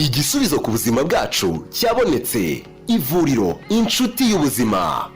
Igisubizo ku buzima bwacu cyabonetse. Ivuriro Inshuti y'Ubuzima.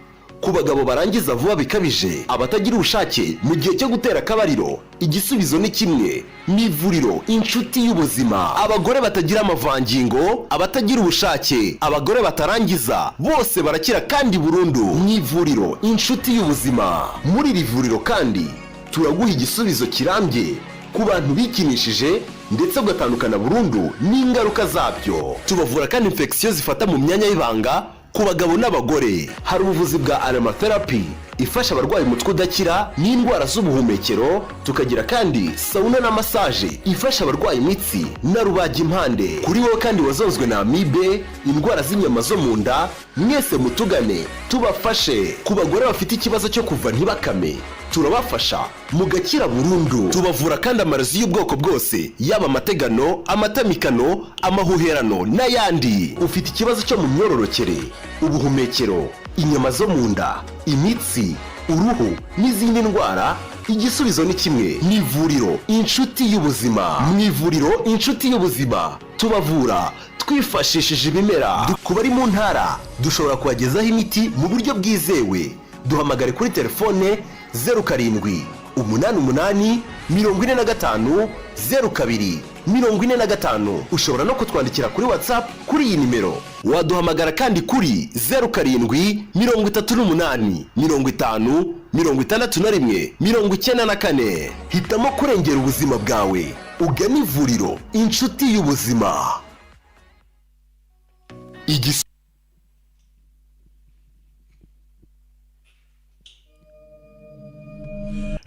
Ku bagabo barangiza vuba bikabije, abatagira ubushake mu gihe cyo gutera akabariro, igisubizo ni kimwe, ni ivuriro Inshuti y'Ubuzima. Abagore batagira amavangingo, abatagira ubushake, abagore batarangiza, bose barakira kandi burundu mu ivuriro Inshuti y'Ubuzima. Muri iri vuriro kandi turaguha igisubizo kirambye ku bantu bikinishije, ndetse ugatandukana burundu n'ingaruka zabyo. Tubavura kandi infection zifata mu myanya y'ibanga ku bagabo n'abagore. Hari ubuvuzi bwa aromatherapy ifasha abarwaye umutwe udakira n'indwara z'ubuhumekero. Tukagira kandi sauna na massage ifasha abarwaye imitsi na rubagimpande. Kuri wowe kandi wazonzwe na amibe, indwara z'inyama zo mu nda, mwese mutugane tubafashe. Ku bagore bafite ikibazo cyo kuva ntibakame, turabafasha mugakira burundu. Tubavura kandi amarozi y'ubwoko bwose, yaba amategano, amatamikano, amahuherano n'ayandi. Ufite ikibazo cyo mu myororokere, ubuhumekero, inyama zo mu nda, imitsi, uruhu n'izindi ndwara, igisubizo ni kimwe, ni ivuriro Inshuti y'Ubuzima. Mu ivuriro Inshuti y'Ubuzima tubavura twifashishije ibimera. Ku bari mu ntara, dushobora kubagezaho imiti mu buryo bwizewe. Duhamagare kuri telefone 0788 45 02 45. Ushobora no kutwandikira kuri WhatsApp kuri iyi nimero. Waduhamagara kandi kuri 0738 50 61 94. Hitamo kurengera ubuzima bwawe, ugane ivuriro Inshuti y'Ubuzima.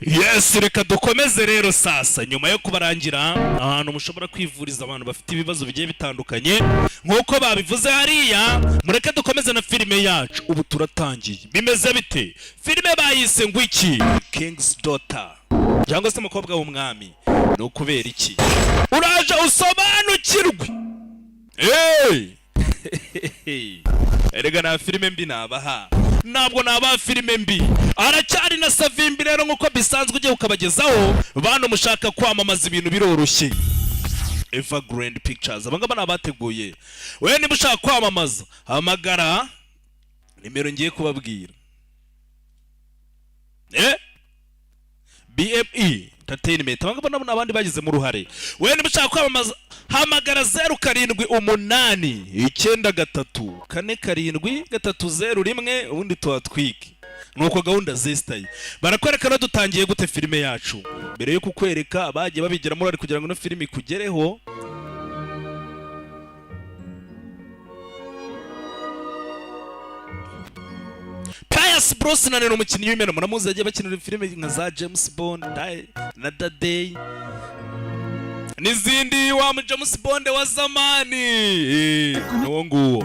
Yes, reka dukomeze rero. Sasa nyuma yo kubarangira ahantu mushobora kwivuriza abantu bafite ibibazo bigiye bitandukanye nk'uko babivuze hariya, mureke dukomeze na filime yacu. Ubu turatangiye. Bimeze bite? Filime bayise ngo iki? King's Daughter, cyangwa se umukobwa w'umwami. Ni ukubera iki? Uraje usobanukirwe. Hey! Erega nta filime mbi nabaha, ntabwo nabaha filime mbi. Aracyari na Savimbi rero, nk'uko bisanzwe ugiye ukabagezaho. Bantu mushaka kwamamaza ibintu, biroroshye. Evergreen Pictures, abangaba ni abateguye. Wewe niba ushaka kwamamaza, hamagara nimero ngiye kubabwira. BME Entertainment, abangaba nabo ni abandi bagizemo uruhare. Wewe niba ushaka kwamamaza, hamagara 0789 3473 01, ubundi tuhatwike. Nuko gahunda zesitaye. Barakwereka rero dutangiye gute filime yacu. Mbere yo kukwereka abagiye babigiramo uruhare kugira ngo ino filime ikugereho, Pierce Brosnan ni umukinnyi w'imena, muramuzi, yagiye bakinira filime nka za James Bond na The Day n'izindi. Wa mu James Bond wa zamani, n'uwo nguwo.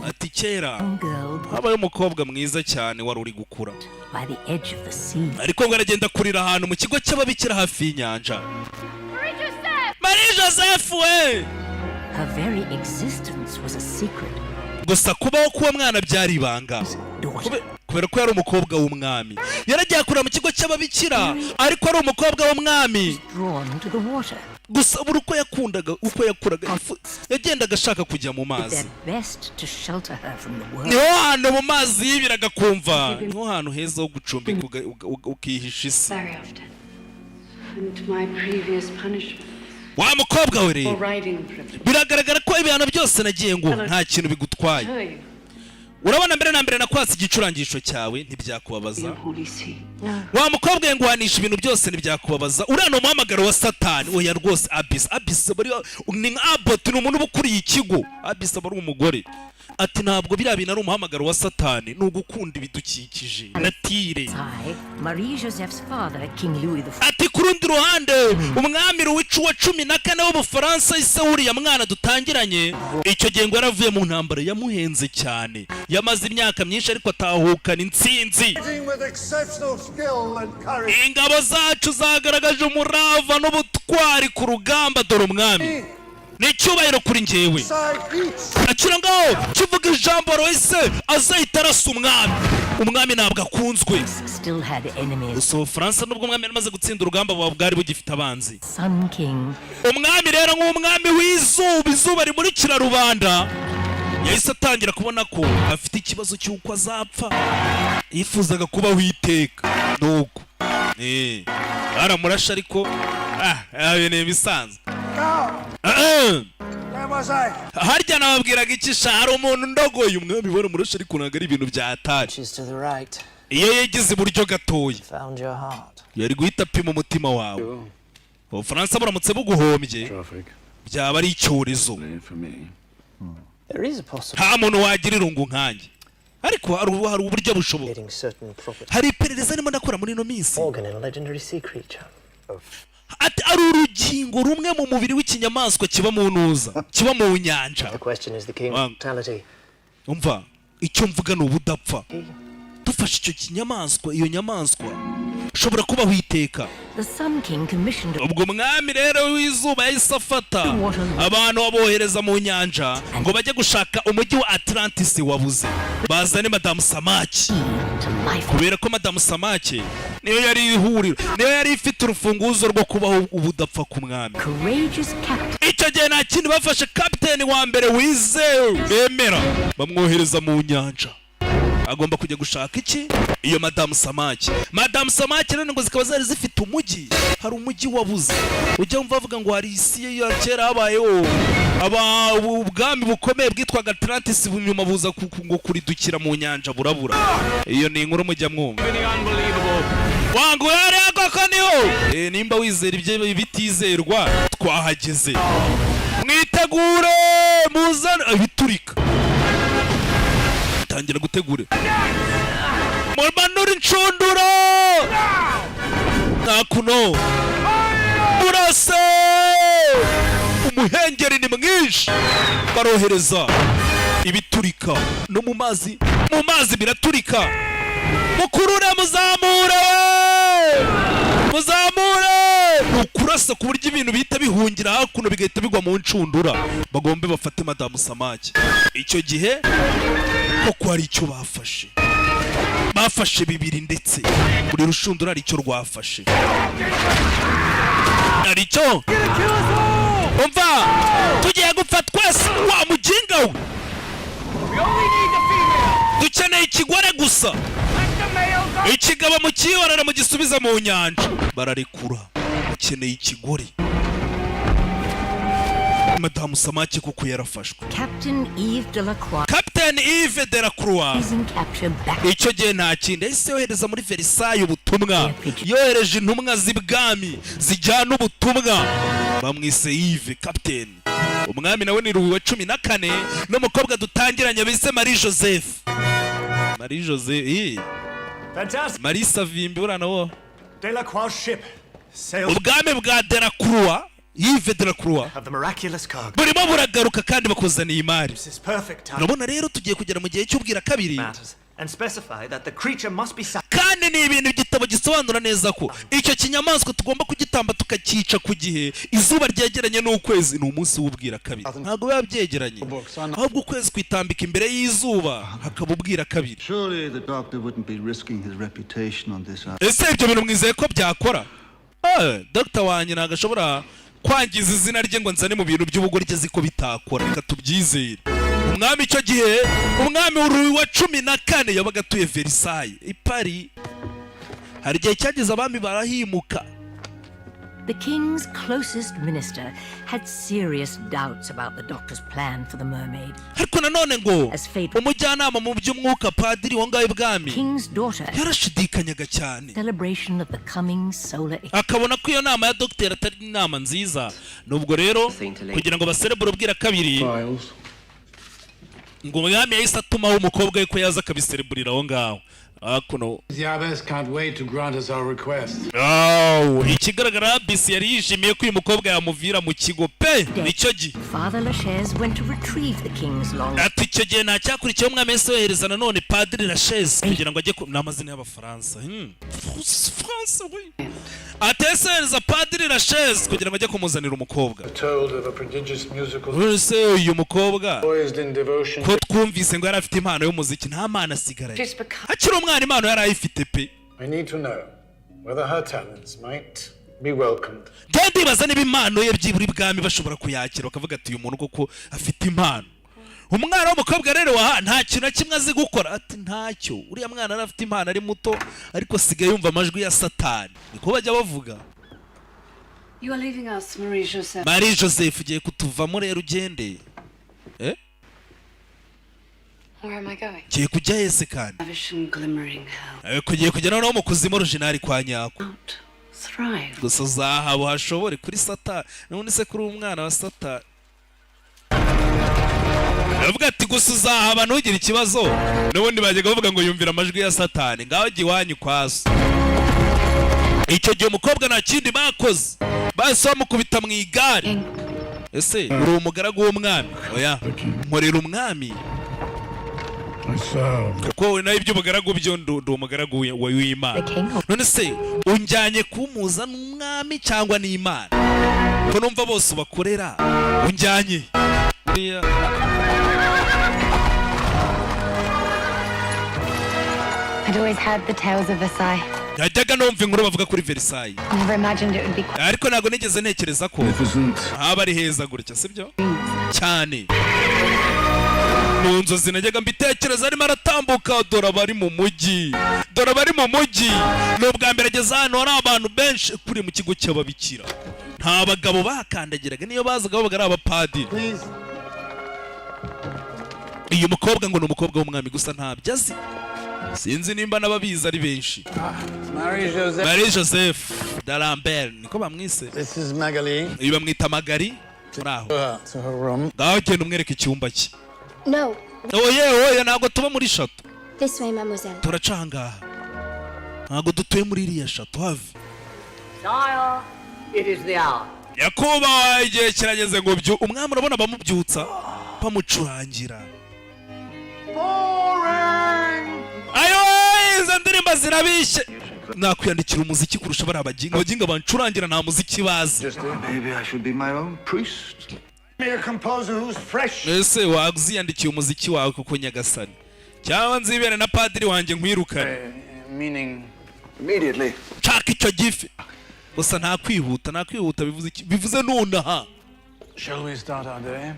Ati kera Girl habaye umukobwa mwiza cyane wari uri gukura by the edge of the sea. ariko ngo aragenda kurira ahantu mu kigo cy'ababikira hafi y'inyanja. Marie Joseph we! Her very existence was a secret. Gusa kubaho k'uwo mwana byari ibanga. Daughter. Kubera ko yari umukobwa w'umwami, yaragiye kurira mu kigo cy'ababikira, ariko ari umukobwa w'umwami. Drawn to the water. Gusa buri uko yakundaga, uko yakuraga, yagendaga ashaka kujya mu Did mazi. their best to shelter her from the world. Niho hantu mu mazi yibiraga, kumva niho hantu heza ho gucumbika, ukihisha isi. Very often. And my previous punishment Wa mukobwa we rero, for riding privilege. biragaragara ko ibihano byose nagiye ngo nta kintu bigutwaye. Tell you, Urabona, mbere na mbere nakwatse igicurangisho cyawe, ntibyakubabaza. your holy see. Wa mukobwa we, nguhanisha ibintu byose, ntibyakubabaza. Uriya ni umuhamagaro wa Satani. Oya rwose, abisi abisi aba ni nka abbot, ni umuntu uba ukuriye ikigo. Abisi aba ari umugore. Ati ntabwo biriya bintu ari umuhamagaro wa Satani, ni ugukunda ibidukikije, nature. I, Marie Joseph's father, King Louis the Ati ku rundi ruhande, umwami Louis wa 14 w'Ubufaransa, ise wuriya mwana dutangiranye, icyo gihe ngo yaravuye mu ntambara yamuhenze cyane, yamaze imyaka myinshi, ariko atahukana intsinzi. Fighting with exceptional skill and courage. Ingabo zacu zagaragaje umurava n'ubutwari ku rugamba. Dore umwami, ni icyubahiro kuri njyewe. Side each Akira ngaho kivuga ijambo, royise azahita arasa umwami. Umwami ntabwo akunzwe. Still had enemies. Gusa Ubufaransa, nubwo umwami yari amaze gutsinda urugamba, buba bwari bugifite abanzi. Sun King Umwami rero, nk'umwami w'izuba, izuba rimurikira rubanda, yahise atangira kubona ko afite ikibazo cy'uko azapfa. Yifuzaga kubaho iteka, nuko baramurashe, ariko ni ibisanzwe. Ah, Where was I? Harya nababwiraga iki sha? Hari umuntu ndogoye umwami, baramurashe, ariko ntabwo ari ibintu bya hatari. She's to the right. Iyo yigize iburyo gatoya, Found your heart. yari guhita apima umutima wawe. Ubufaransa buramutse buguhombye, Traffic. byaba ari icyorezo. For me. There is a possibility Nta muntu wagira irungu nkanjye, ariko hari uburyo bushoboka. getting certain property. Hari iperereza arimo ndakora muri ino minsi. Organ in a legendary sea creature. Ati ari urugingo rumwe mu mubiri w'ikinyamaswa kiba mu ntuza, kiba mu nyanja. The question is the king's mortality. Umva, icyo mvuga ni ubudapfa. Dufashe icyo kinyamaswa, iyo nyamaswa ushobora kubaho iteka. The Sun King commissioned Ubwo mwami rero w'izuba yahise afata abantu, babohereza mu nyanja ngo bajye gushaka umujyi wa Atlantis wabuze, bazane Madamu Samaki, to life. kubera ko Madamu Samaki niyo yari ihuriro, niyo yari ifite urufunguzo rwo kubaho ubudapfa ku mwami. Courageous captain Icyo gihe nta kindi, bafashe kapiteni wa mbere wizewe bemera, bamwohereza mu nyanja. Agomba kujya gushaka iki? Iyo Madamu Samaki. Madamu Samaki rero ngo zikaba zari zifite umujyi. Hari umujyi wabuze, ujya wumva bavuga ngo hari isi ya kera habayeho aba ubwami bukomeye bwitwaga Atlantis, nyuma buza ngo kuridukira mu nyanja, burabura. Iyo ni inkuru mujya mwumva. Wangu yari koko niho. Nimba wizera ibyo bitizerwa, twahageze. Mwitegure, muzane ibiturika. Tangira gutegure, mumanure inshundura ntakuno, murase. Umuhengeri ni mwinshi. Barohereza ibiturika no mu mazi, mu mazi biraturika. Mukurure, muzamure, muzamure. Ni ukurasa ku buryo ibintu bihita bihungira hakuno, bigahita bigwa mu nshundura. Bagombe bafate Madamu Samaki. Icyo gihe koko hari icyo bafashe, bafashe bibiri, ndetse buri rushundura hari icyo rwafashe, hari icyo. Umva, tugiye gupfa twese wa muginga we. Dukeneye ikigore gusa, ikigabo mukihorera, mugisubiza mu nyanja. Bararekura, bakeneye ikigore. Madamu Samaki kuko yarafashwe. Captain Yves Delacroix Captain Yves Delacroix is in capture back Icyo gihe nta kindi, yahise yohereza muri Versailles ubutumwa. Yohereje intumwa z'ibwami zijyana ubutumwa. Bamwise Yves, captain. Umwami nawe ni Louis wa 14, n'umukobwa dutangiranye bise Marie Joseph, Marie Joseph. Fantastic. Marie Savimbi uriya nawo. Delacroix's ship sails Ubwami bwa Delacroix, Yves Delacroix, of the miraculous cargo. burimo buragaruka kandi bakuzaniye imari. This is perfect time. Urabona rero tugiye kugera mu gihe cy'ubwira kabiri. Matters and specify that the creature must be Kandi ni ibintu igitabo gisobanura neza ko icyo kinyamaswa tugomba kugitamba, tukacyica ku gihe izuba ryegeranye n'ukwezi. Ni umunsi w'ubwira kabiri, ntabwo biba byegeranye, ahubwo ukwezi kwitambika imbere y'izuba, hakaba ubwira kabiri. Surely the doctor wouldn't be risking his reputation on this. Ese ibyo bintu mwizeye ko byakora? Dr wanjye ntabwo ashobora kwangiza izina rye ngo nzane mu bintu by'ubugoryi azi ko bitakora. Reka tubyizere. Umwami icyo gihe, umwami wa 14, yabaga atuye Versailles i Paris. Hari igihe cyageze abami barahimuka. The king's closest minister had serious doubts about the doctor's plan for the mermaid. Ariko nanone ngo As fate umujyanama mu by'umwuka, padiri wo ngaho ibwami, King's daughter yarashidikanyaga cyane, celebration of the coming solar eclipse. akabona ko iyo nama ya dogiteri atari inama nziza. Nubwo rero kugira ngo baserebure ubwira kabiri, ngo umwami yahise atumaho umukobwa we ko yaza akabisereburira aho ngaho hakuno. The abbess can't wait to grant us our request. Aw, ikigaragara bisi yari yishimiye ko uyu mukobwa yamuvira mu kigo pe nicyo gihe. Father Lachaise went to retrieve the king's long Ati icyo gihe nta cyakurikiyeho, umwami yahise yohereza nanone padiri Lachaise kugira ngo ajye ni amazina y'Abafaransa. France, oui. Atesereza padiri Lachaise kugira ngo ajye kumuzanira umukobwa. Told of a prodigious musical Ese uyu mukobwa poised in devotion. ko twumvise ngo yari afite impano y'umuziki, nta mpano asigaranye? She's become Akiri umwana impano yari ayifite pe. I need to know whether her talents might be welcomed. Njye ndibaza niba impano ye byibura ibwami bashobora kuyakira, bakavuga ati: "Uyu muntu koko afite impano." Umwana w'umukobwa rero waha nta kintu na kimwe azi gukora, ati ntacyo. Uriya mwana yari afite impano ari muto, ariko asigaye yumva amajwi ya Satani, niko bajya bavuga. You are leaving us, Marie Joseph. Marie Joseph, ugiye kutuvamo rero ugende, eh? Where am I going? Ugiye kujya hese kandi? Lavish and glimmering hell. Kugiye kujya noneho mu kuzimu original kwa nyako. Thrive. Gusa uzahaba uhashobore kuri Satani n'ubundi se, kuri umwana wa Satani. Aravuga ati gusa uzahaba, ntugire ikibazo. N'ubundi bajyaga bavuga ngo yumvira amajwi ya Satani. Ngaho jya iwanyu kwa so. Icyo gihe umukobwa nta kindi bakoze, bahise bamukubita mu igare. Ese uri umugaragu w'umwami? Oya, nkorera umwami. I serve. Kuko wowe nawe iby'ubugaragu byo, ndi umugaragu w'Imana. None se unjyanye kumuza n'umwami cyangwa n'Imana, ko numva bose ubakorera? Unjyanye Buriya- I'd always heard the tales of Versailles. Najyaga numva inkuru bavuga kuri Versailles. Never imagined it would be quite Ariko ntabwo nigeze ntekereza ko haba ari heza gutya, sibyo cyane. Mu nzozi najyaga mbitekereza. Arimo aratambuka, dore abari mu mujyi, dore abari mu mujyi. Ni ubwa mbere ageze ahantu hari abantu benshi kuri mu kigo cy'ababikira. Nta bagabo bakandagiraga, niyo bazaga babaga ari abapadiri. Uyu mukobwa ngo ni umukobwa w'umwami, gusa ntabyo azi. Sinzi nimba n'ababizi ari benshi. Marie Joseph. Marie Joseph D'Alembert niko bamwise. This is Magali. Uyu bamwita Magali. Muri aho. To her room. Ngaho genda umwereke icyumba cye. No, Oye, oye, ntabwo tuba muri château. this way, mademoiselle. Turaca ahangaha, ntabwo dutuye muri iriya château, have. Sire, it is the hour. Nyakubahwa, igihe kirageze ngo byu umwami. Urabona bamubyutsa bamucurangira. Ayo, izo ndirimbo zirabishye. Nakwiyandikira umuziki kurusha bariya baginga. Abaginga bancurangira nta muziki bazi. Maybe I should be my own priest. Be a composer who's fresh. Ese waziyandikiye umuziki wawe kuko nyagasani, cyangwa nzibere na padiri wanjye nkwirukane? Meaning. Immediately. Nshaka icyo gifi gusa, nta kwihuta, nta kwihuta. Bivuze iki? Bivuze nonaha. Shall we start our day?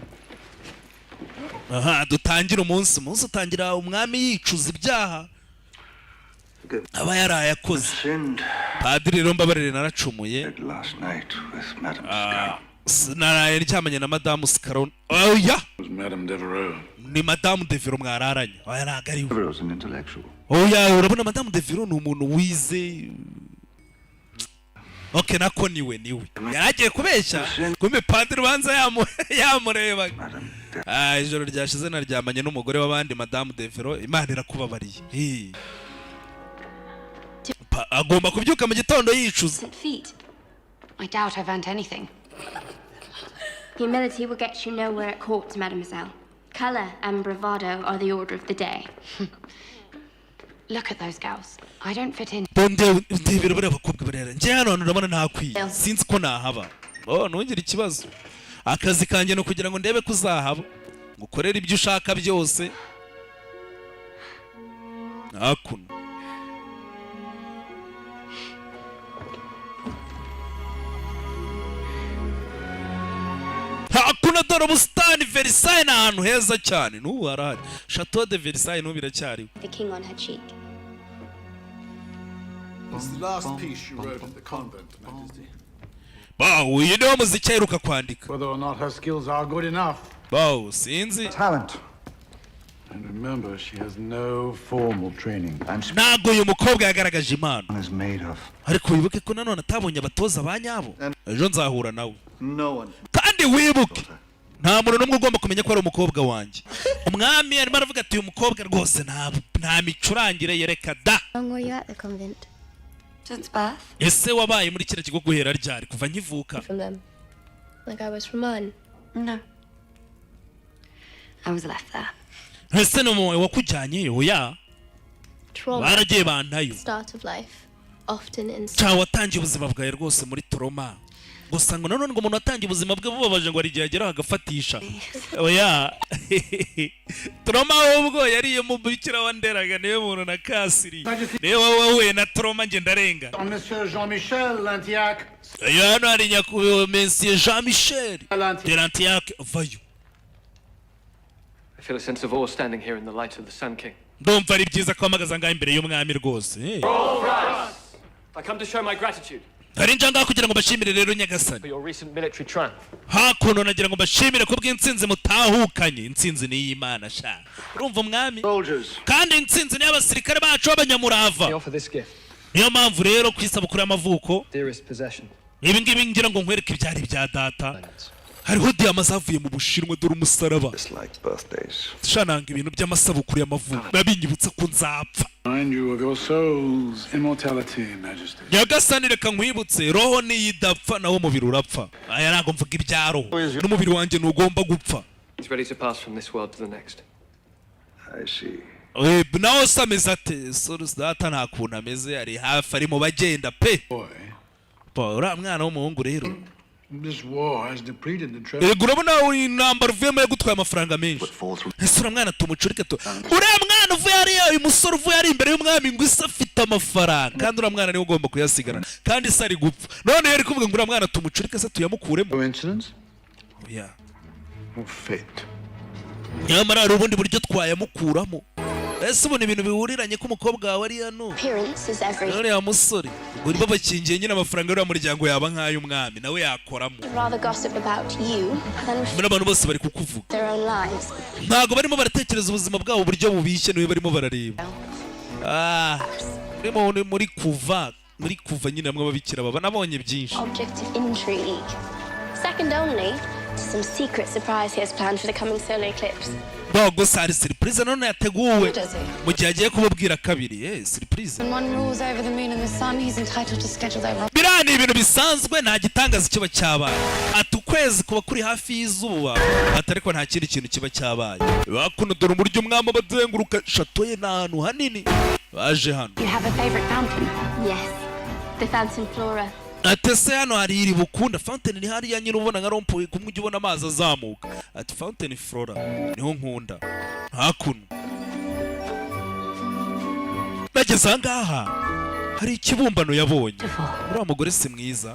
Aha dutangire umunsi. Umunsi utangira umwami yicuza ibyaha aba yaraye akoze. Padiri rero, mbabarire, naracumuye. Last night with Madame Naraye ndyamanye na Madamu Scarron. Oya. Was Madame Devereaux. Ni Madamu Devereaux mwararanye? Oya, ntabwo ari we. Devereaux's an intellectual. Oya, urabona Madamu Devereaux ni umuntu wize. Ok, nako niwe, niwe yari agiye kubeshya. Kumbe padiri ubanza yamurebaga. Ah, ijoro ryashize naryamanye n'umugore w'abandi, Madamu Devereaux. Imana irakubabariye. Hi. Agomba kubyuka mu gitondo yicuza. Feet. I doubt I've earned anything. Humility will get you nowhere at court, mademoiselle. Color and bravado are the order of the day. Look at those girls. I don't fit in. Ndebera bariya bakobwa barera. Njye hano hantu urabona ntakwiye, sinzi ko nahaba. Oh, ntugire ikibazo, akazi kanjye ni ukugira ngo ndebe ko uzahaba, ngukorere ibyo ushaka byose hakuno. Hakuno dore ubusitani. Versailles ni ahantu heza cyane, n'ubu harahari Chateau de Versailles, n'ubu biracyariho. The king on her cheek. It's the last piece you wrote at the convent, Majesty. Bawu, uyu niwo muziki aheruka kwandika. Whether or not her skills are good enough. Bawu, sinzi. Talent. And remember, she has no formal training. Ntabwo uyu mukobwa yagaragaje impano. Is made of. Ariko wibuke ko nanone atabonye abatoza ba nyabo. Ejo nzahura nawe. No one. Kandi wibuke, nta muntu n'umwe ugomba kumenya ko ari umukobwa wanjye. Umwami arimo aravuga ati: "Uyu mukobwa rwose nta micurangire yereka da." How long were you at the convent? Since birth. Ese wabaye muri kiriya kigo guhera ryari? Kuva nkivuka. From them. Like I was from mine. No. I was left there. Ese ni umuntu wakujyanyeyo? Oya. Trauma. Baragiye bantayo. Start of life. Often in Cyawe watangiye ubuzima bwawe rwose muri trauma. Gusa ngo nanone ngo umuntu watangiye ubuzima bwe bubabaje, ngo hari igihe ageraho agafatisha. Oya, trauma ahubwo yariye mu bikira wanderaga, niwe muntu na kasiri, niwe wowe wahuye na trauma, njye ndarenga. Monsieur Jean-Michel Lantiac. Iyo hano hari nyakubahwa Monsieur Jean Michel de Lantiac, vayo. I feel a sense of awe standing here in the light of the Sun King. Ndumva ari byiza ko mpagaze ngaha imbere y'umwami rwose. I come to show my gratitude Hari njya kugira ngo mbashimire rero, nyagasani, for your recent military triumph. Hakuno nagira ngo mbashimire ku bw'intsinzi mutahukanye. Intsinzi ni iy'Imana sha, urumva umwami, kandi intsinzi ni iy'abasirikare bacu b'abanyamurava. I offer this gift, Niyo mpamvu rero ku isabukuru y'amavuko, dearest possession. ibi ngibi ngira ngo nkwereke ibyari bya data. Hariho diyama zavuye mu Bushinwa. Dore umusaraba sha. Nanga ibintu by'amasabukuru y'amavuko, biba binyibutsa ko nzapfa. Remind you of your soul's immortality, Majesty. Nyagasani, reka nkwibutse, roho niyo idapfa, nawo umubiri urapfa. Aya ntabwo mvuga ibya roho, n'umubiri wanjye ntugomba gupfa. He's ready to pass from this world to the next. I see. Nawe se ameze ate? Sore data nta kuntu ameze, ari hafi, ari mu bagenda pe. Bo, uriya mwana w'umuhungu rero. This war has depleted the treasure. Erega urabona intambara uvuyemo yagutwaye amafaranga menshi. Ese uriya mwana tumucurike tu? Uriya mwana uvuye hariya, uyu musore uvuye ari imbere y'umwami, ngo ise afite amafaranga, kandi uriya mwana niwe ugomba kuyasigara, kandi se ari gupfa. None yari kuvuga ngo uriya mwana tumucurike se tuyamukuremo? Coincidence? Oya. Or fate? Nyamara hari ubundi buryo twayamukuramo. Ese ubona ibintu bihuriranye ko umukobwa wawe ari hano? Appearance is everything. Uriya musore ubwo nibo bakingiye nyine amafaranga y'uriya muryango, yaba nk'ay'umwami, nawe yakoramo. I'd rather gossip about you than Muri abantu bose bari kukuvuga. their own lives. Ntabwo barimo baratekereza ubuzima bwabo uburyo bubishye, niwe barimo barareba. Ah, muri kuva nyine hamwe ababikira baba nabonye byinshi. Object of intrigue. Second only to some secret surprise he has planned for the coming solar eclipse. Bo, gusa hari surprise nanone yateguwe mu gihe agiye kubabwira kabiri. Surprise. When one rules over the moon and the sun, he's entitled to schedule their Biriya ni ibintu bisanzwe, nta gitangaza kiba cyabaye. Ati ukwezi kuba kuri hafi y'izuba, ati ariko nta kindi kintu kiba cyabaye. Bakuno dore uburyo umwami aba azenguruka château ye, ni ahantu hanini baje hano. You have a favorite fountain? Yes, the Fountain Flora. Ati ese hano hari iri bukunda fountain? Ni hariya nyine ubona nka rond-point kumwe ujya ubona amazi azamuka. Ati Fountain Flora niho nkunda. Hakuno bageze aha ngaha hari ikibumbano yabonye. Uriya mugore si mwiza?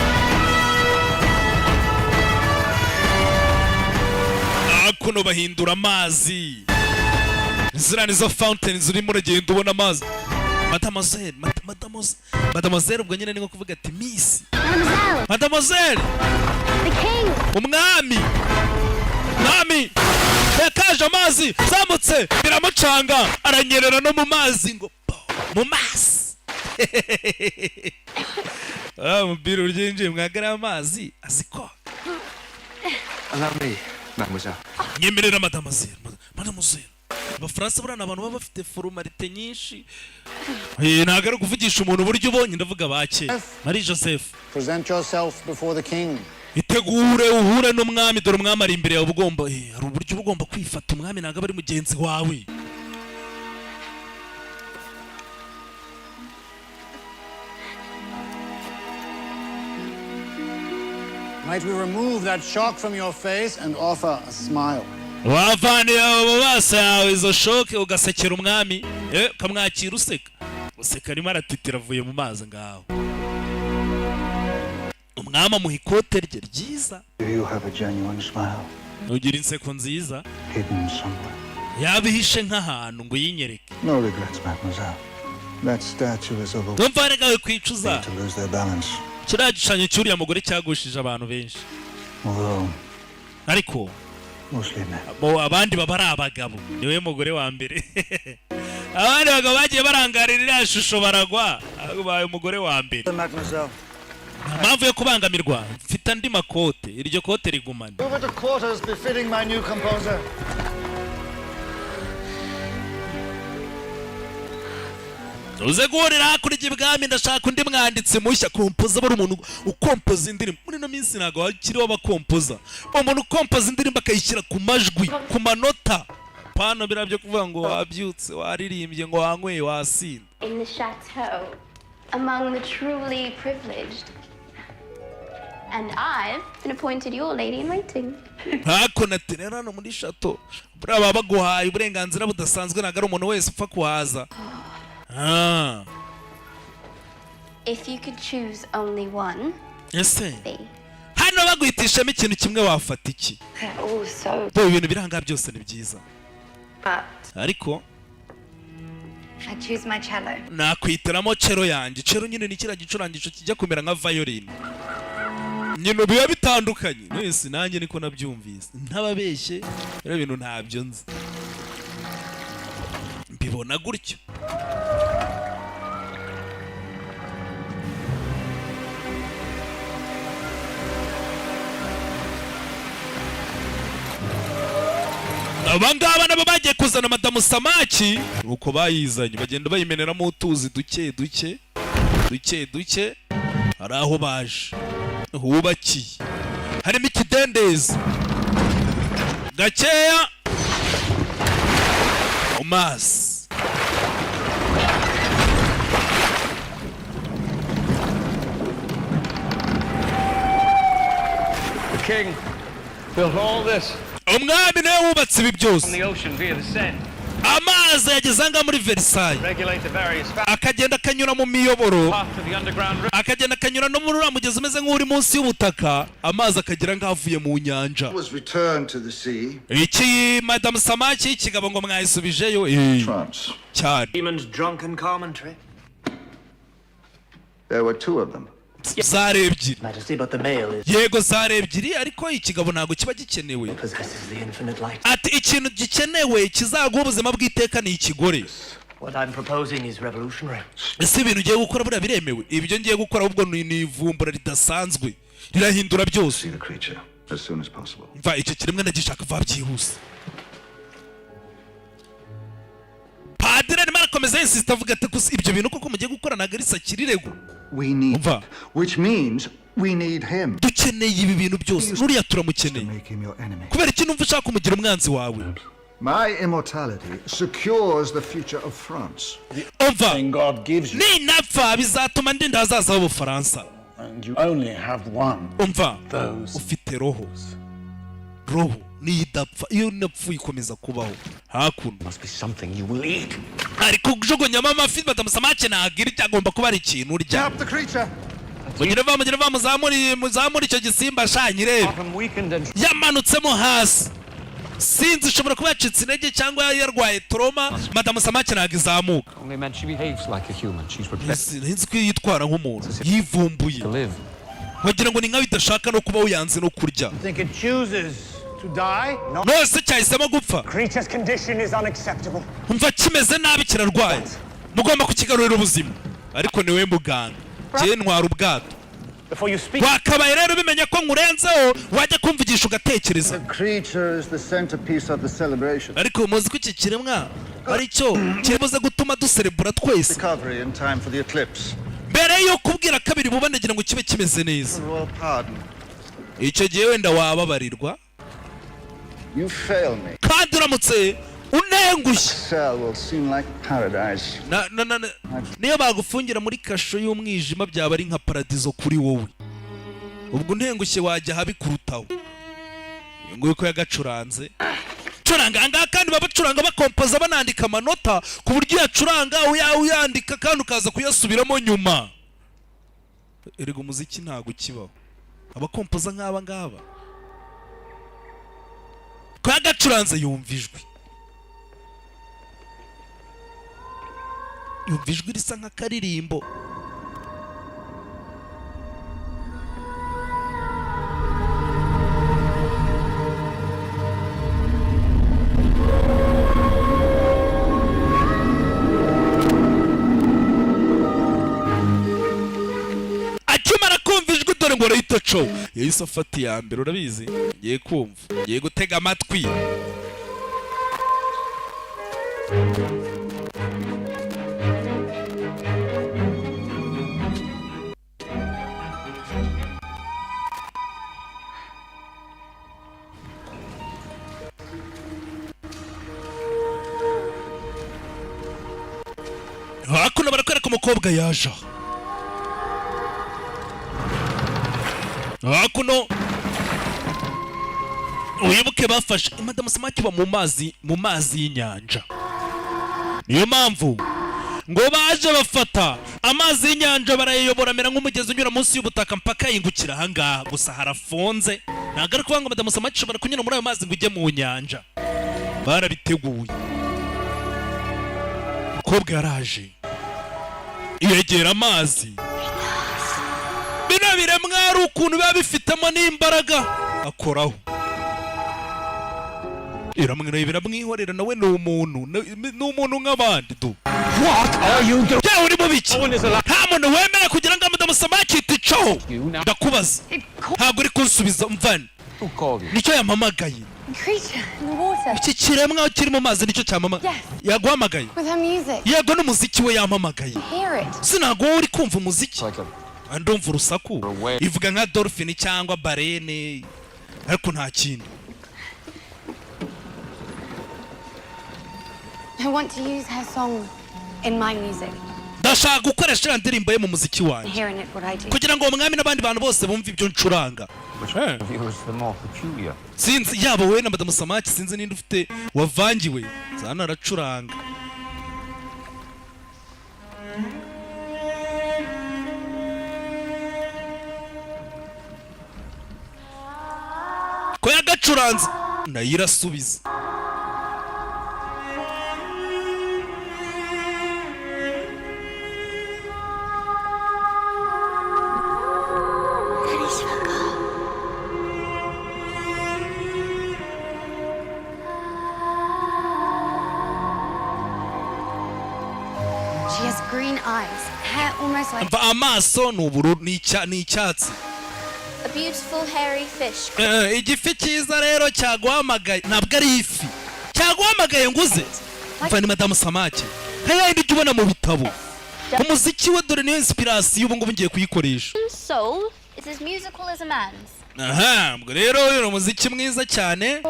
Hakuno bahindura amazi. Ziriya nizo fountain zirimo, uragenda ubona amazi. Mademoiselle, mademoiselle, mademoiselle, ubwo nyine ni nko kuvuga ati miss. Mademoiselle! Mademoiselle! The king! Umwami, umwami yakaje amazi zamutse biramucanga, aranyerera no mu mazi ngo po, mu mazi. Ah, umupira uryinjiye mwagara amazi azi koga. Allow me, mademoiselle. Nyemerera, mademoiselle, mademoiselle. Abafaransa buriya ni abantu baba bafite formalité nyinshi. Ntabwo ari ukuvugisha umuntu uburyo ubonye, ndavuga bake. Marie Joseph. Present yourself before the king. Itegure uhure n'umwami, dore umwami ari imbere yawe. Uba ugomba, hari uburyo uba ugomba kwifata. Umwami ntabwo aba ari mugenzi wawe. Might we remove that shock from your face and offer a smile? Wavaniye mu maso yawe izo choc, ugasekera umwami, ukamwakira useka useka. Arimo aratitira avuye mu mazi ngaho. Umwami amuha ikote rye ryiza. You have a genuine smile Ugira inseko nziza hidden somewhere. Yaba ihishe nk'ahantu ngo uyinyereke. No regrets, mademoiselle. That statue is over Ndumva reka kwicuza. to lose their balance. Kiriya gishushanyo cy'uriya mugore cyagushije abantu benshi. Although Ariko mostly men. bo abandi baba ari abagabo, niwe mugore wa mbere. Abandi bagabo bagiye barangarira iriya shusho baragwa, ubaye umugore wa mbere. Mademoiselle. Nta mpamvu yo kubangamirwa, mfite andi makote, iryo kote rigumane. Over to quarters befitting my new composer. Uze guhurira hakurya ibwami, ndashaka undi mwanditsi mushya. Kompoza, bari umuntu ukompoza indirimbo. Muri ino minsi ntabwo hakiriho abakompoza. Umuntu ukompoza indirimbo akayishyira ku majwi, ku manota, pano biriya byo kuvuga ngo wabyutse waririmbye, ngo wanyweye wasinda. In the chateau. Among the truly privileged. And I've been appointed your lady in waiting. Hakuno ati rero hano muri château buriya baba baguhaye uburenganzira budasanzwe, ntabwo ari umuntu wese upfa kuhaza. Ah. If you could choose only one, Ese be. hano baguhitishamo ikintu kimwe wafata iki? They're all so. Bo ibintu biri ahangaha byose ni byiza, But ariko I choose my cello. nakwitiramo cello yanjye. Cello nyine ni kiriya gicurangisho kijya kumera nka violin nyine, biba bitandukanye wese. Nanjye niko nabyumvise, ntababeshye rero ibintu ntabyo nzi, mbibona gutyo. Aba ngaba nabo bagiye kuzana madamu Samaki, nuko bayizanye bagenda bayimeneramo utuzi duke duke duke duke. Hari aho baje hubakiye, harimo ikidendezi gakeya mu mazi. The king built all this Umwami niwe wubatse ibi byose on the ocean via the Seine. Amazi yageze ahangaha muri Versailles, Regulate the various akagenda akanyura mu miyoboro, path to the underground river. akagenda akanyura no muri uriya mugezi umeze nk'uri munsi y'ubutaka, amazi akagera nk'avuye mu nyanja. Was returned to the sea. Iki madamu Samaki kigabo ngo mwayisubijeyo. Eh, cyane. Demon's drunken commentary. There were two of them. Zari ebyiri. Majesty, but the male is Yego, zari ebyiri, ariko ikigabo ntabwo kiba gikenewe. Possesses the infinite light. Ati ikintu gikenewe kizaguha ubuzima bw'iteka ni ikigore. What I'm proposing is revolutionary. Ese ibintu ugiye gukora buriya biremewe? Ibyo ngiye gukora ahubwo ni ivumbura ridasanzwe, rirahindura byose. See the creature as soon as possible. Mva, icyo kiremwa ndagishaka vuba byihuse. Padiri arimo arakomeza insisita, avuga ati gusa ibyo bintu koko mugiye gukora ntabwo ari sakirirego. We need, Umva. Which means we need him. Dukeneye ibi bintu byose, nuriya turamukeneye. Make him your enemy. Kubera iki numva ushaka kumugira umwanzi wawe? My immortality secures the future of France. Umva, God gives you, ninapfa bizatuma ndinda ahazaza h'Ubufaransa. And you only have one. Umva, Those. ufite roho, roho niyo idapfa, iyo inapfuye ikomeza kubaho. Hakuno Must be something you will eat. ari kujugunyamo amafi. Madamu Samake ntabwo irya, agomba kuba ari ikintu urya. Help the creature! Mugire va, mugire va, muzamure, muzamure icyo gisimba shanyirebe. Often weakened and Yamanutsemo hasi, sinzi, ishobora kuba yacitse intege cyangwa yarwaye trauma. Madamu Samake ntabwo izamuka. Only meant she behaves like a human. She's prepared Sinzi ko yitwara nk'umuntu yivumbuye, to live. wagira ngo ni nkaho idashaka no kuba, yanze no kurya. Think it chooses to die? No. Nose cyahisemo gupfa? Creature's condition is unacceptable. Umva, kimeze nabi, kirarwaye, mugomba kukigarurira ubuzima. Ariko niwe muganga, njyewe ntwara ubwato. Before you speak, Wakabaye rero ubimenya ko nkurenzeho, wajya kumvugisha ugatekereza. The creature is the centerpiece of the celebration. Ariko muzi ko iki kiremwa ari cyo kiribuze gutuma duserebura twese. Recovery in time for the eclipse. Mbere yo kubwira kabiri buba, ndagira ngo kibe kimeze neza. Royal pardon. Icyo gihe wenda wababarirwa. You fail me. Kandi uramutse unengushye, Cell will seem like paradise. Na niyo bagufungira muri kasho y'umwijima byaba ari nka paradizo kuri wowe. Ubwo untengushye wajya ahabi kurutaho. Uyu nguyu ko yagacuranze curanga ahangaha, kandi baba bacuranga, bakompoza, banandika amanota ku buryo uyacuranga uyandika kandi ukaza kuyasubiramo nyuma. Erega umuziki ntabwo ukibaho abakompoza nk'aba ngaba. Ko yagacuranze, yumva ijwi, yumva ijwi risa nk'akaririmbo. Akimara kumva ijwi, dore ngo arahita co, yahise afata iya mbere. Urabizi, ngiye kumva, ngiye gutega amatwi. Hakuno barakwereka umukobwa yaje aha. Hakuno wibuke bafashe madamu Samaki iba mu mazi, mu mazi y'inyanja. Niyo mpamvu ngo baje bafata amazi y'inyanja barayayobora, amera nk'umugezi unyura munsi y'ubutaka mpaka yingukira ahangaha. Gusa harafunze, ntabwo ari ukuvuga ngo madamu Samaki ishobora kunyura muri ayo mazi ngo ujye mu nyanja. Barabiteguye. Umukobwa yaraje yegera amazi. Bino biremwa hari ukuntu biba bifitemo n'imbaraga, akoraho iramwireba, biramwihorera. Nawe ni umuntu, ni umuntu nk'abandi du. What are you doing? Yewe, uri mu biki? Nta muntu wemera kugira ngo madamu Samaki iticaho. Ndakubaza, ntabwo uri kunsubiza. Mvane nicyo yampamagaye. Creature in the water. Iki kiremwa kiri mu mazi nicyo cyamamagaye. Yes. Yaguhamagaye? With her music. Yego, n'umuziki we yampamagaye. Hear it. Sinago wowe uri kumva umuziki? Ndumva urusaku, ivuga nka dolphin cyangwa baleine, ariko nta kindi. I want to use her song in my music. Ndashaka gukoresha iriya ndirimbo ye mu muziki wanjye. Hearing it what I do. Kugira ngo uwo mwami n'abandi bantu bose bumve ibyo ncuranga. Of you is the more peculiar? Sinzi yaba wowe na madamu Samaki, sinzi ninde ufite wavangiwe. Zana aracuranga. Ko yagacuranze nayo irasubiza. She has green eyes, hair almost like Mva amaso ni ubururu, ni icyatsi. A beautiful hairy fish. Igifi cyiza rero cyaguhamagaye, ntabwo ari ifi cyaguhamagaye ngo uze. Mva ni madamu Samake nka yayindi ujya ubona mu bitabo. Umuziki we dore niyo inspiration, ubu ngubu ngiye kuyikoresha. Soul is as musical as a man's. Aha ubwo rero uyu ni umuziki mwiza cyane.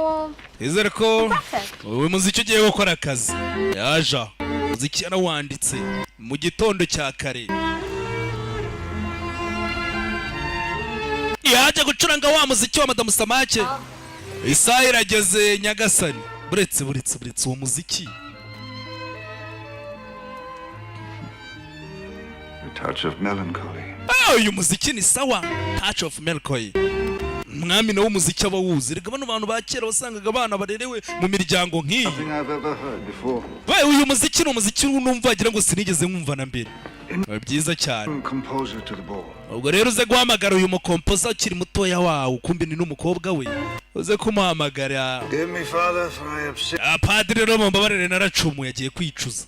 Twizere ko uyu muziki ugiye gukora akazi. Yaje aho, umuziki yarawanditse mu gitondo cya kare, yaje gucuranga wa muziki wa madamu Samake. Isaha irageze nyagasani. Buretse, buretse, buretse, uwo muziki. A touch of melancholy. Ah, uyu muziki ni sawa. Touch of melancholy. Umwami nawe umuziki aba awuzi. Reka bano bantu ba kera wasangaga abana barerewe mu miryango nk'iyi. Nothing I've ever heard before. Bae, uyu muziki ni umuziki numva wagira ngo sinigeze nkumva na mbere. Biba byiza cyane. Composer to the ball. Ubwo rero uze guhamagara uyu mukompoza ukiri mutoya wawe, kumbi ni n'umukobwa we, uze kumuhamagara. Forgive me, Father, for I have sinned. Ah, padiri rero mumbabarire naracumuye. Agiye kwicuza.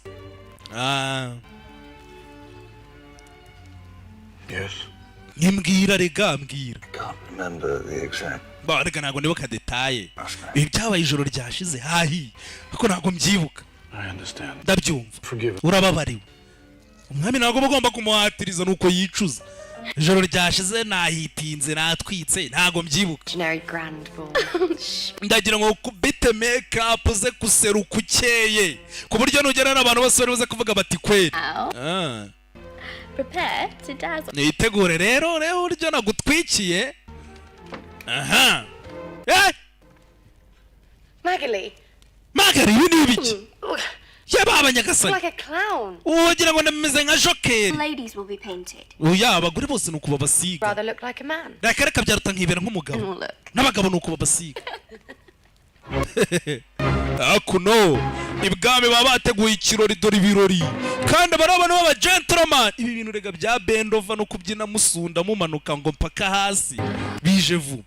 Ah. Yes. Nkimbwira rega, mbwira. Can't remember the exact. Ba rega, ntabwo nibuka détails. Ibi byabaye ijoro ryashize hahiye, ariko ntabwo mbyibuka. I understand. Ndabyumva. Forgive. Urababariwe. Umwami ntabwo uba ugomba kumuhatiriza, nuko yicuza. Ijoro ryashize nahitinze, natwitse, ntabwo mbyibuka. Generic grand ball. Ndagira ngo kubite make up, uze guseruka ukeye ku buryo nugera n'abantu bose bari buze kuvuga bati kweri. Ah. Prepare to dazzle. Nitegure rero, reba uburyo nagutwikiye. Aha, eh. Magali. Magali, ibi ni ibiki? Yaba nyagasani. Like a clown. Ugira ngo ndameze nka jokeri. Ladies will be painted. Oya, abagore bose ni uku babasiga. Rather look like a man. Reka reka, byaruta nkibera nk'umugabo. Look. N'abagabo ni uku babasiga. Hakuno ibwami baba bateguye ikirori. Dore ibirori kandi aba ari abantu b'aba gentleman. Ibi bintu rega bya bendova no kubyina musunda mumanuka ngo mpaka hasi bije vuba.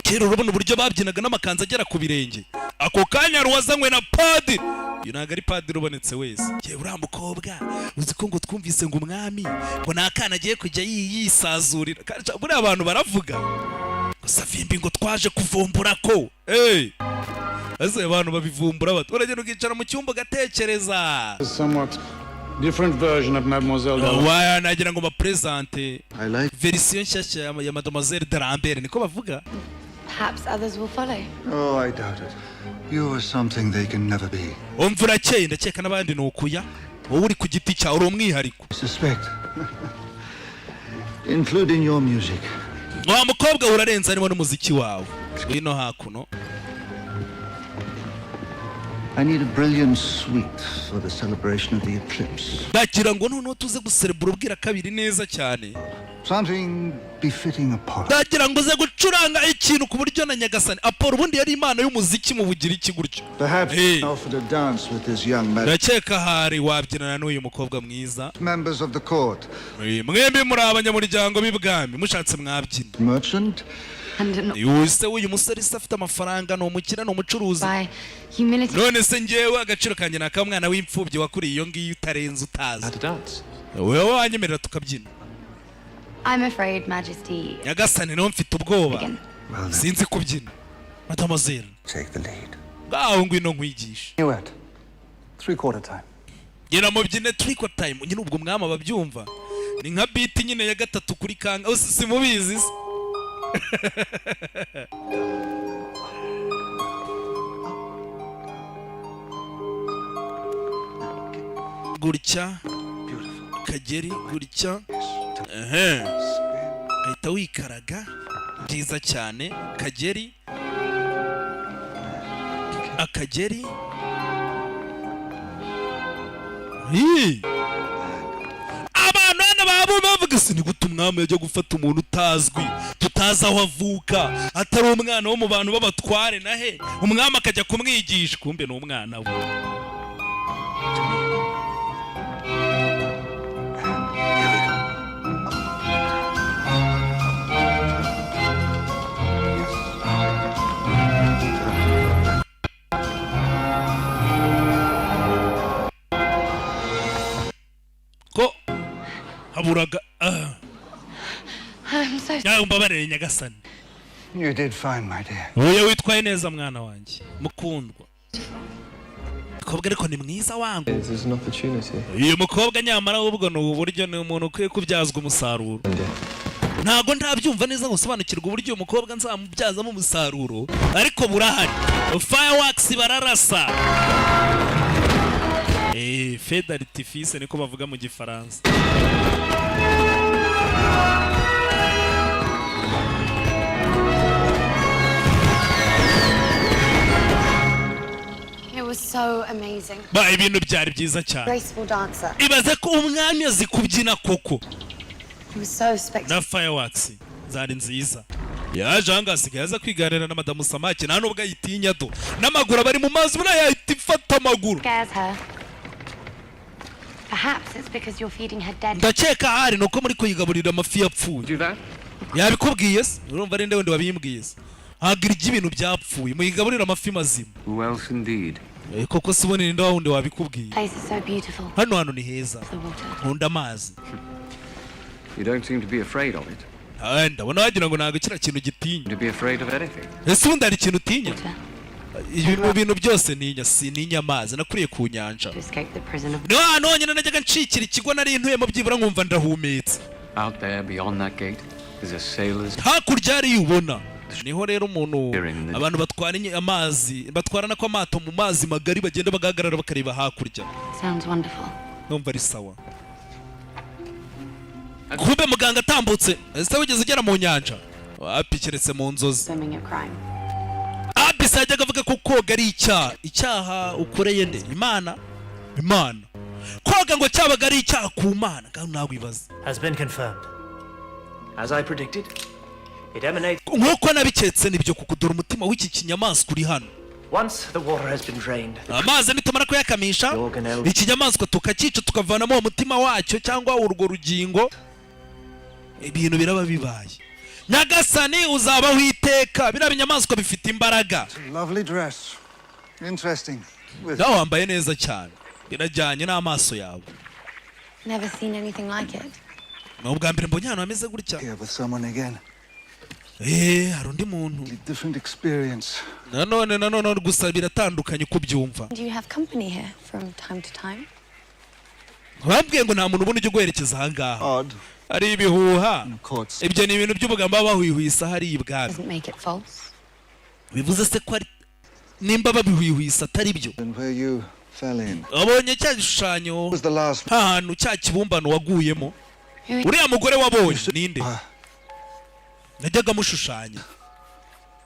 Kera urabona uburyo babyinaga n'amakanzu agera ku birenge. Ako kanya hari uwazanywe na padiri. Uyu ntabwo ari padiri ubonetse wese. Yewe, uriya mukobwa uzi ko ngo twumvise ngo umwami ngo ni akana agiye kujya yisazurira. Kandi buriya abantu baravuga ngo Savimbi ngo twaje kuvumbura ko. Hey! Ese abantu babivumbura bate? Uragenda ukicara mu cyumba ugatekereza. A somewhat different version of Mademoiselle D'Alembert. Waya nagira ngo bapresente version nshyashya ya Mademoiselle D'Alembert, niko bavuga. Perhaps others will follow. Oh, I doubt it. You are something they can never be. Umva, urakeye, ndakeka n'abandi ni ukuya. Wowe uri ku giti cyawe, uri umwihariko. I suspect. Including your music. Wa mukobwa, urarenze, harimo n'umuziki wawe. Ngwino hakuno. I need a brilliant suite for the celebration of the eclipse. Ndagira ngo noneho tuze guserebura ubwira kabiri neza cyane. Something befitting Apollo. Ndagira ngo uze gucuranga ikintu ku buryo na nyagasani Apollo, ubundi yari imana y'umuziki mu Bugiriki gutyo. Perhaps Hey. offered a dance with this young man. Ndakeka hari wabyinana n'uyu mukobwa mwiza. Members of the court. Mwembi muri abanyamuryango b'ibwami, mushatse mwabyina. Merchant. And an Uyu se, w'uyu musore se, afite amafaranga, ni umukire, ni umucuruzi. By humility. None se njyewe agaciro kanjye ni akamwana w'imfubyi wakuriye iyo ngiyo, utarenze, utazi. How to dance? Wowe wanyemerera tukabyina? I'm afraid, Majesty. Nyagasani, niho mfite ubwoba, sinzi kubyina, mademoiselle. Take the lead. Ngaho ngwino nkwigishe. Duet. 3/4 time. Gera mubyine 3/4 time nyine. Ubwo umwami ababyumva ni nka beat nyine ya gatatu kuri kanga. Oh, simubizi se? Gutya kageri gutya, ehe, gahita wikaraga byiza cyane. Kageri, akageri. Hi! Abantu hano baba bavuga se, ni gute umwami yajya gufata umuntu utazwi, tutazi aho avuka, atari umwana wo mu bantu b'abatware, na he umwami akajya kumwigisha? Kumbe ni umwana we. Ko haburaga ah. I'm so Yawe, umbabarire nyagasani. You did fine, my dear. Oya, witwaye neza mwana wanjye mukundwa. Mukobwa ariko ni mwiza wangu. There's an opportunity. Uyu mukobwa nyamara ubwo ni uburyo, ni umuntu ukwiye kubyazwa umusaruro. Ntabwo ndabyumva neza ngo usobanukirwe uburyo uyu mukobwa nzamubyazamo umusaruro, ariko burahari. Fireworks bararasa, feu d'artifice niko bavuga mu Gifaransa. It was so amazing. Ba, ibintu byari byiza cyane. Graceful dancer. Ibaze ko umwami azi kubyina koko. It was so spectacular. Na fireworks zari nziza. Yaje ahangaha, asigaye aza kwiganira na madamu Samake, nta nubwo ayitinya do, n'amaguru aba ari mu mazi, buriya yahita ifata amaguru. Scares her. Perhaps it's because you're feeding her dead. Ndakeka ahari ni uko muri kuyigaburira amafi yapfuye. Yabikubwiye se? Urumva ari nde wundi wabimbwiye se? Ntabwo irya ibintu byapfuye, muyigaburira amafi mazima. Who else indeed? Koko se ubundi ninde wundi wabikubwiye? Place is so beautiful. Hano hantu ni heza. The water. Nkunda amazi. You don't seem to be afraid of it. Ah, ndabona wagira ngo ntabwo kiriya kintu gitinya. To be afraid of anything. Ese ubundi hari ikintu utinya? Ibi mu bintu byose ntinya, sintinya amazi, nakuriye ku nyanja. To escape the prison of Niho hantu honyine najyaga ncikira ikigo nari ntuyemo, byibura nkumva ndahumetse. Out there beyond that gate is a sailor's Hakurya hariya ubona niho rero umuntu, abantu batwara amazi, batwara nako amato mu mazi magari, bagenda bagahagarara bakareba hakurya. Sounds wonderful. Numva ari sawa. Kumbe muganga atambutse. Ese wigeze ugera mu nyanja? Wapi, keretse mu nzozi. Swimming a crime. Abisa yajyaga avuga ko koga ari icyaha. Icyaha ukoreye nde? Imana? Imana koga ngo cyabaga ari icyaha ku Mana, kandi nawe ibaze. Has been confirmed. As I predicted, it emanates. Nk'uko nabiketse, nibyo kuko dore umutima w'iki kinyamaswa uri hano. Once the water has been drained, Amazi nitumara kuyakamisha ikinyamaswa, tukacyica, tukavanamo uwo mutima wacyo cyangwa urwo rugingo, ibintu biraba bibaye. Nyagasani, uzabaho iteka. Biriya binyamaswa bifite imbaraga. Lovely dress. Interesting. With Nawe wambaye neza cyane, birajyanye n'amaso yawe. Never seen anything like it. Ni ubwa mbere mbonye ahantu hameze gutya. Here with someone again. Hari undi muntu. Different experience. Nanone gusa biratandukanye uko ubyumva. Do you have company here from time to time? Bambwiye ngo nta muntu ubona ujya uguherekeza ahangaha, ari ibihuha. Ibyo ni ibintu by'ubugambo baba bahwihwisa hariya ibwami. Doesn't make it false. Bivuze se ko ari nimba babihwihwisa atari byo? And where you fell in. Wabonye cya gishushanyo, hahantu cya kibumbano waguyemo? Uriya mugore wabonye ninde? Najyaga mushushanya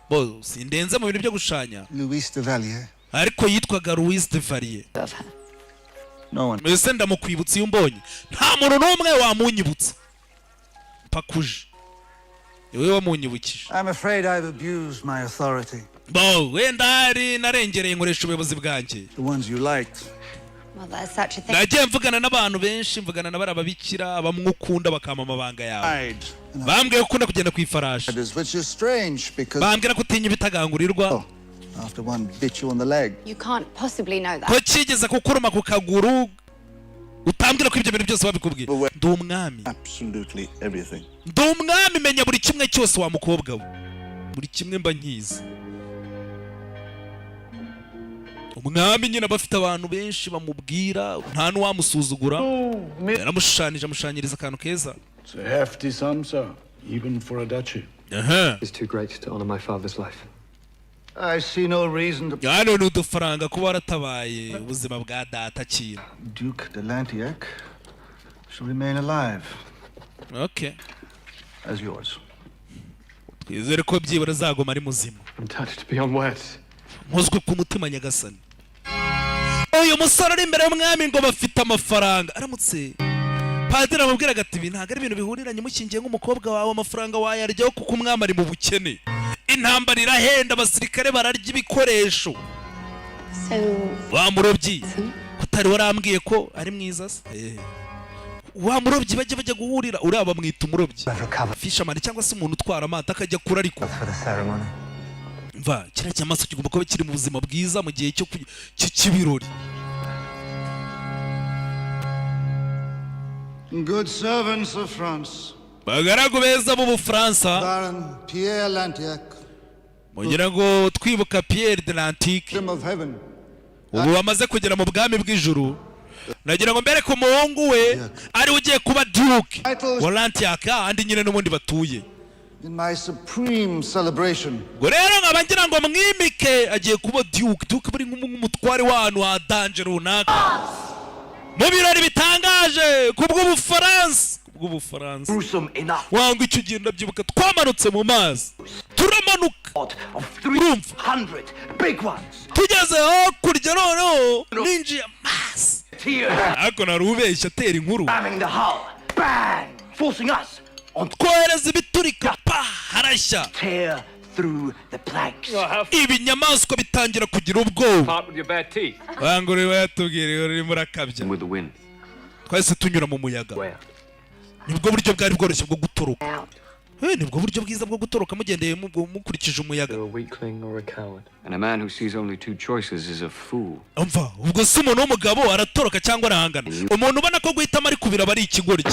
bo, sindenze mu bintu byo gushushanya. Louise de Valier. Ariko yitwaga Louise de Valier. No one. Mbese ndamukwibutsa iyo umbonye? Nta muntu n'umwe wamunyibutsa mpaka uje, niwe wamunyibukije. I'm afraid I've abused my authority. Bo wenda hari narengereye nkoresha ubuyobozi bwanjye. The ones you liked. Well, there's such a thing. Nagiye mvugana n'abantu benshi, mvugana na bariya babikira bamwe ukunda bakampa amabanga yawe. Bambwiye ko ukunda kugenda ku ifarashi. Which is strange because Bambwira ko utinya ibitagangurirwa. after one bit you on the leg. You can't possibly know that. Ko kigeze kukuruma ku kaguru, utambwira ko ibyo bintu byose babikubwiye. Ndi umwami. Absolutely everything. Ndi umwami, menya buri kimwe cyose wa mukobwa we, buri kimwe mba nkizi. Umwami nyine aba afite abantu benshi bamubwira, nta n'uwamusuzugura. Yaramushushanyije, amushushanyiriza akantu keza. It's a hefty sum, sir, even for a duchy. It's too great to honor my father's life. I see no reason to. Hano ni udufaranga kuba waratabaye ubuzima bwa data kintu. Duke de Lantiac shall remain alive. Okay. As yours. Twizere ko byibura azaguma ari muzima. I'm touched beyond words. Nkozwe ku mutima, nyagasani. Uyu musore ari imbere y'umwami ngo bafite amafaranga, aramutse padiri amubwiraga ati: "Ibi ntabwo ari ibintu bihuriranye, mushyingiye nk'umukobwa wawe, amafaranga wayaryaho," kuko umwami ari mu bukene, intambara irahenda, abasirikare bararya ibikoresho. So, Wa murobyi kutari warambwiye ko ari mwiza se? Wa murobyi bajya guhurira, uriya bamwita umurobyi, fisherman, cyangwa se umuntu utwara amato akajya kure. Ariko mva, kiriya kinyamaswa kigomba kuba kiri mu buzima bwiza mu gihe cyo cy'ibirori. Good servants of France. Bagaragu beza b'Ubufaransa. Baron Pierre Lantiac, Mugira ngo twibuka Pierre de l'Antique Kingdom of Heaven. ubu bamaze kugera mu bwami bw'ijuru. Nagira ngo mbereke umuhungu we ariwe ugiye kuba Duke wa Lantiac, andi nyine n'ubundi batuye. In my supreme celebration, Ubwo rero nkaba ngira ngo mwimike, agiye kuba Duke. Duke buri nk'umutware w'ahantu ha danger runaka, mu birori bitangaje kubw'Ubufaransa. Wanga icyo gihe ndabyibuka, twamanutse mu mazi, turamanuka, urumva, tugeze hakurya, noneho ninjiye amazi, ariko nari ubeshya atera inkuru. Twohereza ibiturika, pa, harashya, ibinyamaswa bitangira kugira ubwoba. Part with your bad teeth. Wanga urimo yatubwira urimo urakabya. With the wind. Twahise tunyura mu muyaga, nibwo buryo bwari bworoshye bwo gutoroka. Nibwo buryo bwiza bwo gutoroka, mugendeye mukurikije umuyaga. You're a weakling or a coward. And a man who sees only two choices is a fool. Umva, ubwo si umuntu w'umugabo, aratoroka cyangwa arahangana. Umuntu ubona ko guhitamo ari kubira aba ari ikigoryi.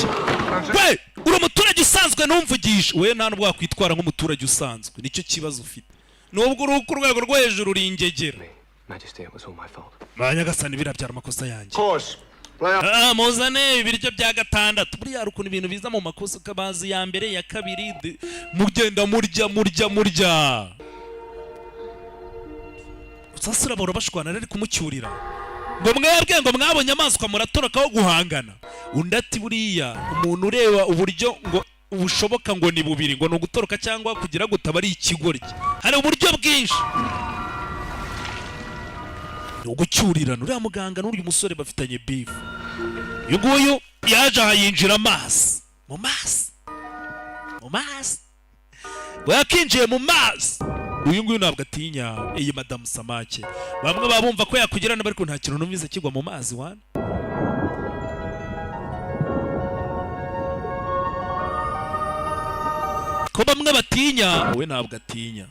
We uri umuturage usanzwe, ntumvugishe. We nta nubwo wakwitwara nk'umuturage usanzwe, nicyo kibazo ufite. Nubwo uri ku rwego rwo hejuru, uri ingegera. Majesty, it was all my fault. Ba nyagasani, birabyara amakosa yanjye. Muzane ibiryo bya gatandatu. Buriya hari ukuntu ibintu biza mu makosa, ukabazi ya mbere, ya kabiri, mugenda murya murya murya. Sasa urabora bashwana rero kumucyurira ngo: "Mwebwe ngo mwabonye amanswa muratoroka aho guhangana." Undi ati: "Buriya umuntu ureba uburyo ngo bushoboka ngo ni bubiri, ngo ni ugutoroka cyangwa kugira gutaba ari ikigoryi, hari uburyo bwinshi, ni ugucyurirana." Uriya muganga n'uriya musore bafitanye beef. Uyu nguyu yaje aha yinjira amazi mu mazi mu mazi, ngo yakinjiye mu mazi. Uyu nguyu ntabwo atinya iyi madamu Samake. Bamwe baba bumva ko yakugira nabi, ariko nta kintu numvise kigwa mu mazi wana. Ko bamwe batinya, we ntabwo atinya.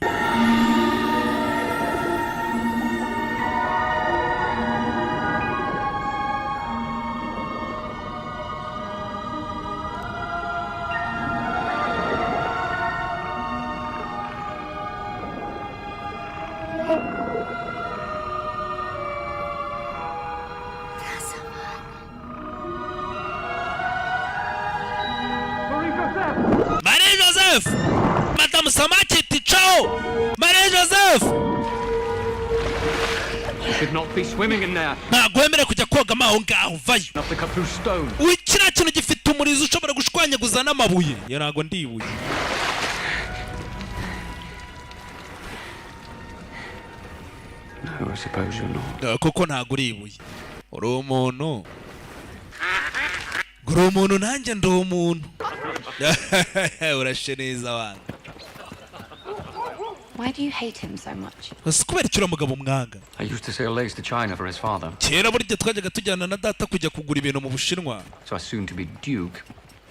Marie Joseph, madamu Samake iti: "Caho, Marie Joseph." You should not be swimming in there. Ntabwo wemerewe kujya koga aho ngaho, vayo. Enough to cut through stone. Kiriya kintu gifite Umurizo ushobora gushwanyaguza n'amabuye. Ya, ntago ndi ibuye. No, I suppose you're not. Koko ntago uri ibuye, uri umuntu. Uri umuntu, nanjye ndi umuntu. Urashe neza wanjye. Why do you hate him so much? Gusa kubera icyo uriya mugabo mwanga? I used to sail lace to China for his father. Kera burya twajyaga tujyana na data kujya kugura ibintu mu Bushinwa. So our soon to be Duke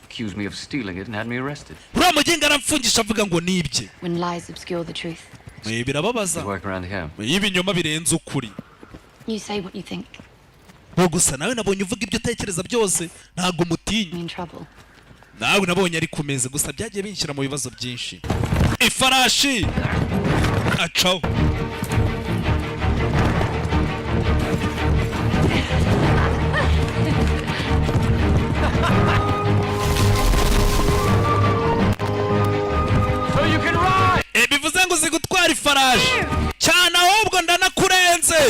accused me of stealing it and had me arrested. Uriya mugenga aramfungisha avuga ngo nibye. When lies obscure the truth, Birababaza Work around here. iyo ibinyoma birenze ukuri. you say what you think. Ngo gusa nawe nabonye uvuga ibyo utekereza byose, ntabwo umutinya. I'm in trouble. Nawe nabonye ari kumeze, gusa byagiye binshyira mu bibazo byinshi. Ifarashi acaho. So you can ride! Bivuze ngo uzi gutwara ifarashi cyane, ahubwo ndanakurenze.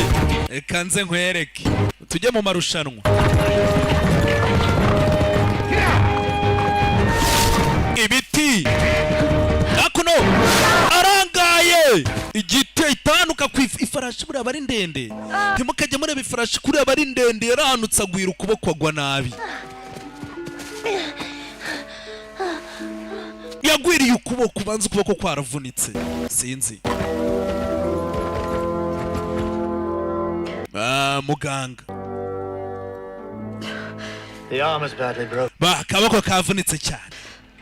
Reka nze nkwereke, tujye mu marushanwa. Ibiti hakuno arangaye, igiti itanuka ku ifarashi. Buriya aba ari ndende, ntimukajye mureba ifarashi kuriya, aba ari ndende. Yarahanutse agwira ukuboko, agwa nabi, yagwiriye ukuboko, ubanza ukuboko kwaravunitse, sinzi. Ah, muganga. The arm is badly broken. Ba akaboko kavunitse cyane.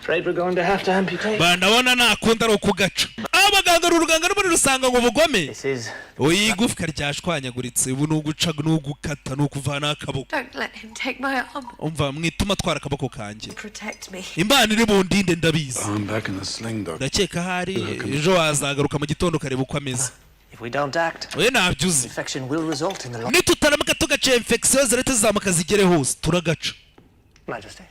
Afraid we're going to have to amputate. Ba ndabona nakunda ari ukugaca. Abaganga, uru ruganga n'ubundi rusanga ngo ubugome. This is Oya, igufwa ryashwanyaguritse, ubu ni uguca, ni ugukata, ni ukuvanaho akaboko. Don't let him take my arm. Umva, mwituma atwara akaboko kanjye. Protect me. Imana iri bundinde, ndabizi. I'm back in the sling, Doctor. Ndakeka ahari ejo wazagaruka mu gitondo ukareba uko ameze. If we don't act, Oya, ntabyo uzi. infection will result in the loss. Nitutaramuka tugaciye, infection zirahita zizamuka zigere hose, turagaca. Majesty.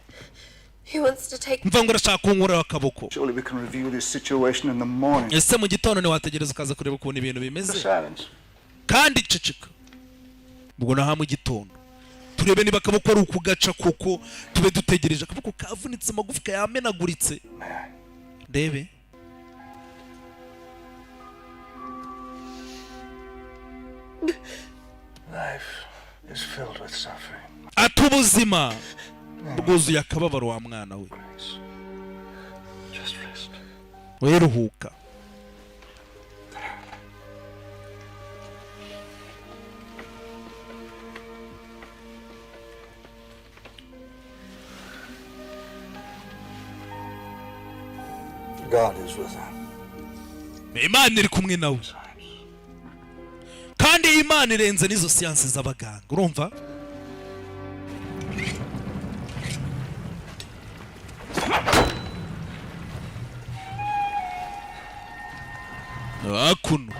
He wants to take Mva ngo urashaka kunkuraho akaboko. Surely we can review this situation in the morning. Ese mu gitondo ntiwategereza ukaza kureba ukuntu ibintu bimeze? Silence. Kandi ceceka. Ubwo naha mu gitondo turebe niba akaboko ari ukugaca kuko tube dutegereje. Akaboko kavunitse, amagufwa yamenaguritse, ndebe. Life is filled with suffering. Ati ubuzima bwuzuye akababaro, wa mwana we. Just rest. We ruhuka. God is with her. Imana iri kumwe nawe, kandi iyi Imana irenze n'izo siyansi z'abaganga, urumva? Hakuno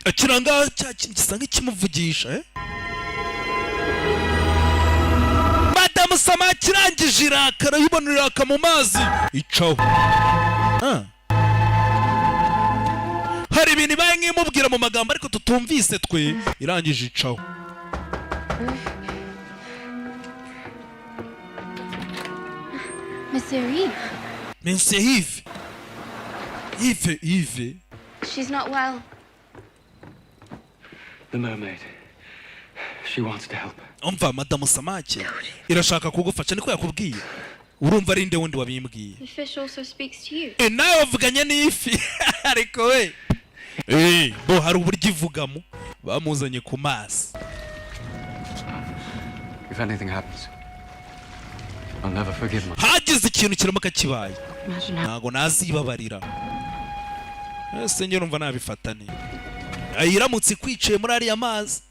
akiranga cya kintu gisa nk'ikimuvugisha, eh? Madamu Samaki irangije irakara, yibona iraka mu mazi icaho. Ah. Hari ibintu ibaye nk'imubwira mu magambo ariko tutumvise twe, irangije icaho. Monsieur Yves, Monsieur Yves, Yves, Yves. She's not well. The mermaid. She wants to help. Umva, Madamu Samake irashaka kugufasha, niko yakubwiye? Urumva ari nde wundi wabimbwiye? The fish also speaks to you. E, nawe wavuganye n'ifi? Ariko we, bo hari uburyo ivugamo. Bamuzanye ku mazi. If anything happens, I'll never forgive my. Hagize ikintu kiramuka kibaye, Imagine how ntago nazibabarira. Ese njye numva nabifata nte? Iramutse ikwiciye muri ariya mazi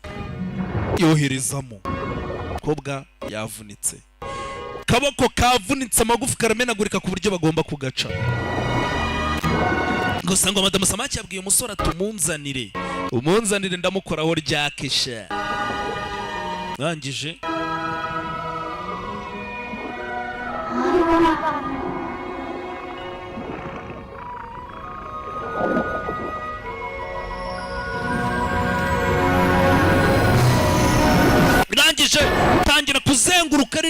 yoherezamo. Kobwa yavunitse kaboko, kavunitse, amagufwa karamenagurika ku buryo bagomba kugaca. Gusa ngo Madamu Samaki yabwiye umusore ati: "Umunzanire, umunzanire, ndamukoraho ryakisha." Ndangije ndangije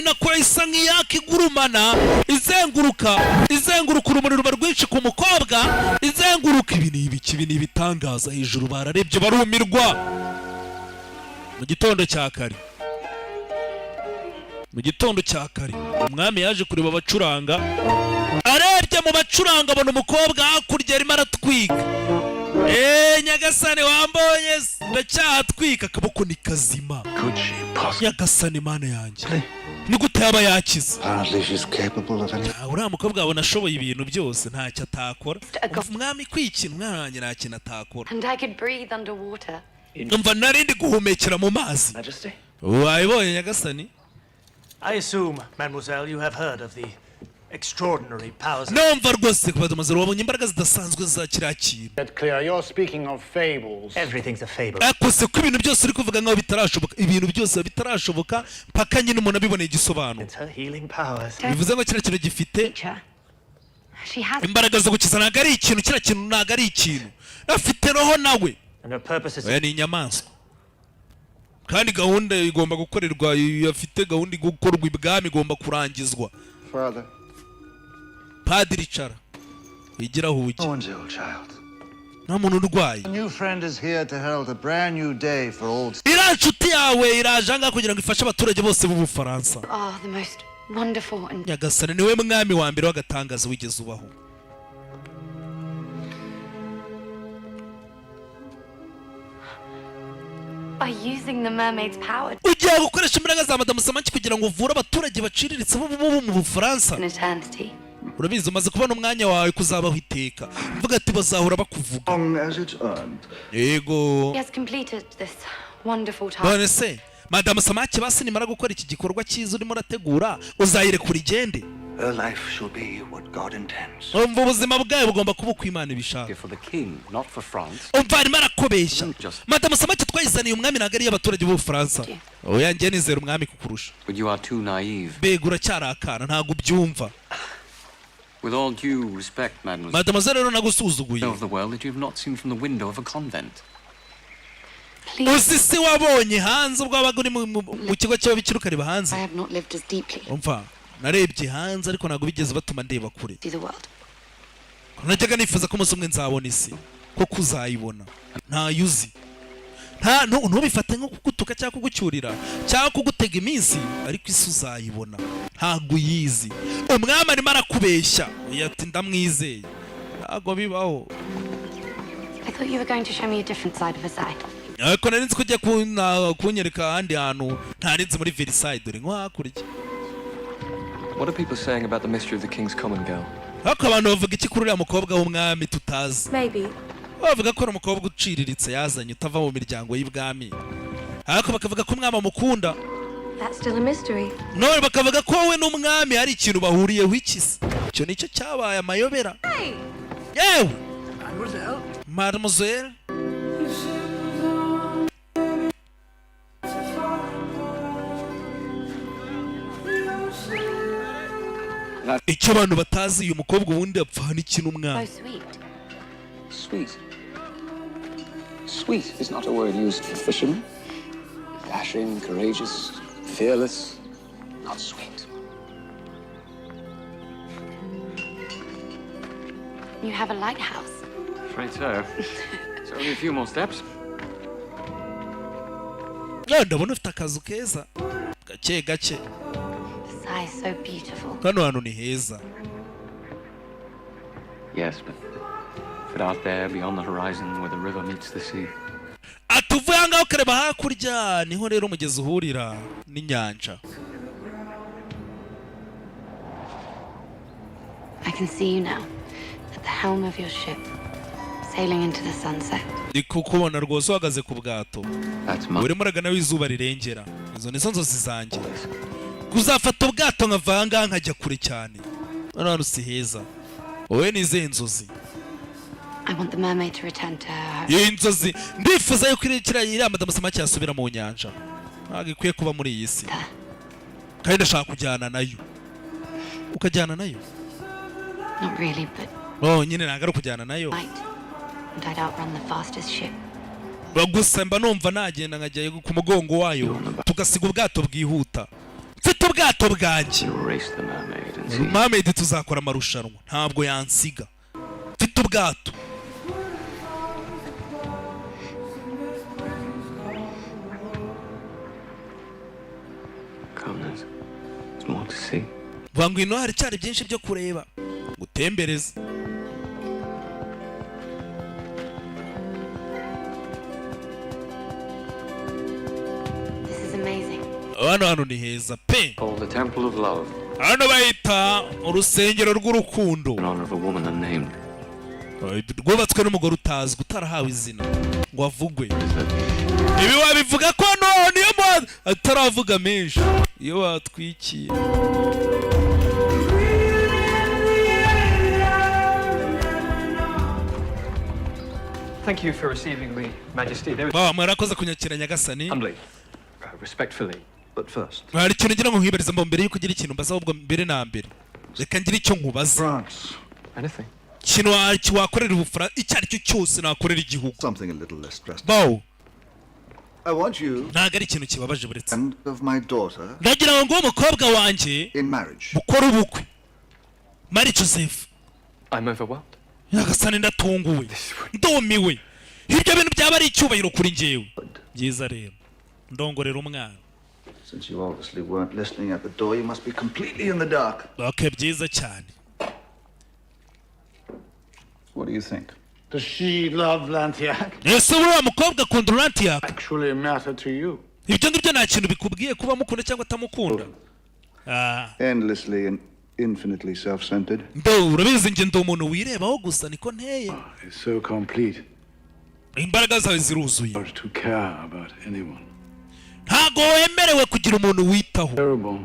nako isa nk'iyaka igurumana, izenguruka, izenguruka. Urumuri ruba rwinshi ku mukobwa, izenguruka. Ibi ni ibiki? Ibi ni ibitangaza. Hejuru bararebye barumirwa. Mu gitondo cya kare, mu gitondo cya kare, umwami yaje kureba abacuranga. Arebye mu bacuranga abona umukobwa hakurya arimo aratwika. Eee, nyagasani, wambonye se? Ndacyahatwika, akaboko ni kazima. Nyagasani, Mana yanjye, ni gute yaba yakize? Apparently she's capable of anything. Ah, uriya mukobwa wabona ashoboye ibintu byose, ntacyo atakora. Umva umwami kwikina, umwana wanjye nta kintu atakora. And I could breathe underwater. Umva, narindi guhumekera mu mazi. Majesty. Wabibonye, nyagasani? I assume, mademoiselle, you have heard of the extraordinary powers. Numva rwose, mademoiselle, wabonye imbaraga zidasanzwe za kiriya kintu. Get clear, you're speaking of fables. Everything's a fable. Ariko ko ibintu byose uri kuvuga nkaho bitarashoboka, ibintu byose biba bitarashoboka mpaka nyine umuntu abiboneye igisobanuro. It's her healing powers. Bivuze ngo kiriya kintu gifite She has imbaraga zo gukiza. Ntabwo ari ikintu, kiriya kintu ntabwo ari ikintu, afite roho nawe. And her purpose is Oya, ni inyamaswa, kandi gahunda igomba gukorerwa, afite gahunda gukorwa ibwami, igomba kurangizwa. Father. Padiri, icara wigira aho ujya. No one's ill, child. Nta muntu urwaye. A new friend is here to herald a brand new day for old. Iriya nshuti yawe iraje ahangaha kugira ngo ifashe abaturage bose b'Ubufaransa. Oh, the most wonderful and Nyagasani, niwe mwami wa mbere w'agatangaza wigeze ubaho. By using the mermaid's power Ugiye gukoresha imbaraga za Madamu Samaki kugira ngo uvure abaturage baciriritse bo mu Bufaransa. in eternity. Urabizi, umaze kubona umwanya wawe kuzabaho iteka. Mvuga ati bazahora bakuvuga. Long as it's earned. Yego. He has completed this wonderful task. None se Madamu Samaki, basi nimara gukora iki gikorwa cyiza urimo urategura, uzayirekura igende? Her life shall be what God intends. Umva, ubuzima bwayo bugomba kuba uko Imana ibishaka. For the king, not for France. Umva, arimo arakobeshya. Madamu Samaki twayizaniye umwami, ntabwo ari iy'abaturage b'Ubufaransa. Oya, njye nizera umwami kukurusha. But you are too naive. Mbega, uracyari akana, ntabwo ubyumva. With all due respect, mademoiselle, Mademoiselle, rero nagusuzuguye. of the world that you've not seen from the window of a convent. Uzi si wabonye hanze ubwo wabaga uri mu kigo cy'ababikira ukareba hanze? I have not lived as deeply. Umva, narebye hanze ariko ntabwo bigeze batuma ndeba kure. See the world. Najyaga nifuza ko umunsi umwe nzabona isi, ko uzayibona ntayo uzi. Nta ntubifate nko kugutuka cyangwa kugucyurira cyangwa kugutega iminsi, ariko isi uzayibona, ntabwo uyizi. Umwami arimo arakubeshya. Oya, ati ndamwizeye, ntabwo bibaho. I thought you were going to show me a different side of Versailles. Ariko nari nzi ko ugiye kunyereka ahandi hantu ntari nzi muri Versailles, dore nko hakurya. What are people saying about the mystery of the king's common girl? Ariko abantu bavuga iki kuri uriya mukobwa w'umwami tutazi? Maybe. Bavuga ko ari umukobwa uciriritse yazanye, utava mu miryango y'ibwami, ariko bakavuga ko umwami amukunda. That's still a mystery. None bakavuga ko wowe n'umwami hari ikintu bahuriyeho. Iki se? Icyo nicyo cyabaye amayobera. Yewe mademoiselle. Icyo abantu batazi, uyu mukobwa ubundi apfana iki n'umwami? So sweet. Sweet. Sweet is not a word used for fishermen. Dashing, courageous, fearless, not sweet. You have a lighthouse. Afraid so. It's only a few more steps. Nawe ndabona ufite akazu keza, gake gake. Versailles is so beautiful. Hano hantu ni heza. Yes, but out there beyond the horizon where the river meets the sea. Ati uvuye aha ngaha ukareba hakurya, niho rero umugezi uhurira n'inyanja. I can see you now, at the helm of your ship, sailing into the sunset. Ndi kukubona rwose uhagaze ku bwato urimo uragana aho izuba rirengera. Izo nizo nzozi zanjye, kuzafata ubwato nkava aha ngaha nkajya kure cyane. Hano hantu si heza. Wowe ni izihe nzozi? I want the mermaid to return to her home. Iyi nzozi, ndifuza yuko iriya madamu Samaki yasubira mu nyanja, ntabwo ikwiye kuba muri iyi si, kandi ndashaka kujyana nayo. Ukajyana nayo? Not really, but Oh, nyine ntabwo ari ukujyana nayo. might. And I'd outrun the fastest ship. Gusa mba numva nagenda nkajya ku mugongo wayo, tugasiga ubwato bwihuta. Mfite Mfite ubwato bwanjye. You'll race the mermaid and see. Mermaid tuzakora amarushanwa, ntabwo yansiga, mfite ubwato. Come, there's more to see. Vuga ngo ino hari cyari byinshi byo kureba, gutembereza. This is amazing. Hano ni heza pe. Called the Temple of Love Hano bahita urusengero rw'urukundo. in honor of a woman unnamed. Rwubatswe n'umugore utazwi, utarahawe izina ngo avugwe. Ibi wabivuga ko no niyo mpamvu ataravuga menshi iyo watwikiye. Thank you for receiving me, Majesty. There is Baba, mwarakoze kunyakira, nyagasani. humbly, respectfully. But first, Hari ikintu ngira ngo nkwibarize mbo mbere yuko ugira ikintu mbaza. Ahubwo mbere na mbere reka ngire icyo nkubaza. France. Anything. Ikintu wakorera Ubufaransa, icyo ari cyo cyose nakorera igihugu. Something a little less drastic. Bawo. I want you Ntabwo ari ikintu kibabaje, buretse. and of my daughter Ndagira ngo nguhe umukobwa wanjye in marriage. mukore ubukwe, Mari Joseph. I'm overwhelmed. Nyagasani, ndatunguwe, ndumiwe. Ibyo bintu byaba ari icyubahiro kuri njyewe. Byiza rero, ndongorera umwana. Since you obviously weren't listening at the door, you must be completely in the dark. Okay, byiza cyane. What do you think? Does she love Lantiac? Ese uriya mukobwa akunda Lantiac? Actually matter to you? Ibyo ngibyo nta kintu bikubwiye, kuba amukunda cyangwa atamukunda? Ah. Endlessly and infinitely self-centered. Ndo urabizi, njye ndi umuntu wirebaho gusa, niko nteye. It's so complete. Imbaraga zawe ziruzuye. To care about anyone. Ntago wemerewe kugira umuntu witaho. Terrible.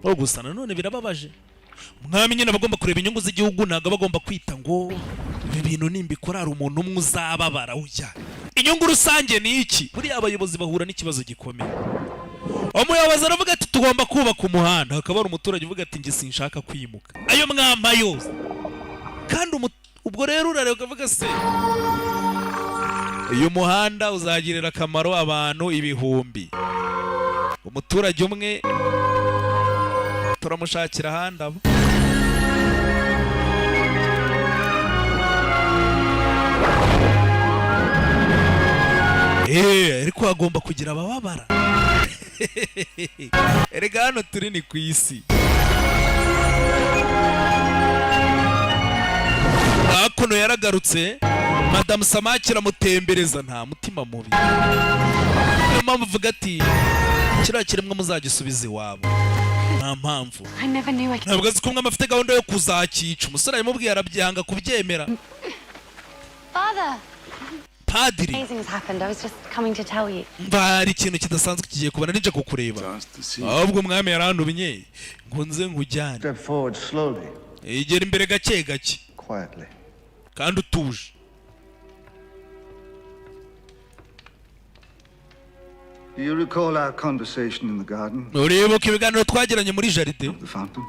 Oh, gusa nanone birababaje. Umwami nyine aba agomba kureba inyungu z'igihugu, ntabwo aba agomba kwita ngo ibi bintu nimbikora hari umuntu umwe uzababara. Ujya inyungu rusange ni iki? Buriya abayobozi bahura n'ikibazo gikomeye. Umuyobozi aravuga ati: "Tugomba kubaka umuhanda." Hakaba hari umuturage uvuga ati: "Njye sinshaka kwimuka ayo mwampa yose." Kandi ubwo rero urareba ukavuga: "Se uyu muhanda uzagirira akamaro abantu ibihumbi, umuturage umwe turamushakira ahandi aba." Ariko hagomba kugira abababara. Erega hano turi ni ku isi. Hakuno yaragarutse, Madamu Samaki iramutembereza, nta mutima mubi. Niyo mpamvu uvuga ati: "Kiriya kiremwa muzagisubiza iwabo, nta mpamvu." I never knew I could. Ntabwo azi ko umwami afite gahunda yo kuzakica. Umusore yamubwiye arabyanga kubyemera. Father! Padiri. Amazing has happened. I was just coming to tell you. Mva, hari ikintu kidasanzwe kigiye kubona, nije kukureba. Ahubwo umwami yarantumye ngo nze nkujyane. Step forward slowly, Egera imbere gake gake, quietly. kandi utuje. Do you recall our conversation in the garden? Uribuka ibiganiro twagiranye muri jardin? The fountain?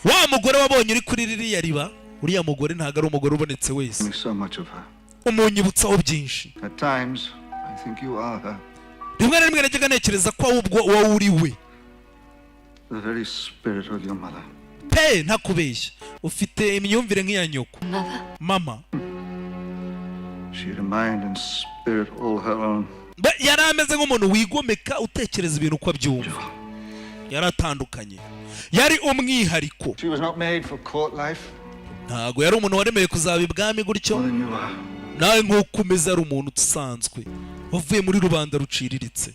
Wa mugore wabonye uri kuri ririya riba, uriya mugore ntabwo ari umugore ubonetse wese. Me so much of her. Umunyibutsaho byinshi. At times, I think you are her. Rimwe na rimwe najyaga ntekereza ko ahubwo wowe uri we. The very spirit of your mother. Pe, ntakubeshya, ufite imyumvire nk'iya nyoko. Mother? Mama. She had a mind and spirit all her own. Yari ameze nk'umuntu wigomeka, utekereza ibintu uko abyumva. Yari atandukanye, yari umwihariko. She was not made for court life. Ntabwo yari umuntu waremeye kuzaba ibwami gutyo. More than you are. Nawe nk'uko umeze, ari umuntu usanzwe wavuye muri rubanda ruciriritse.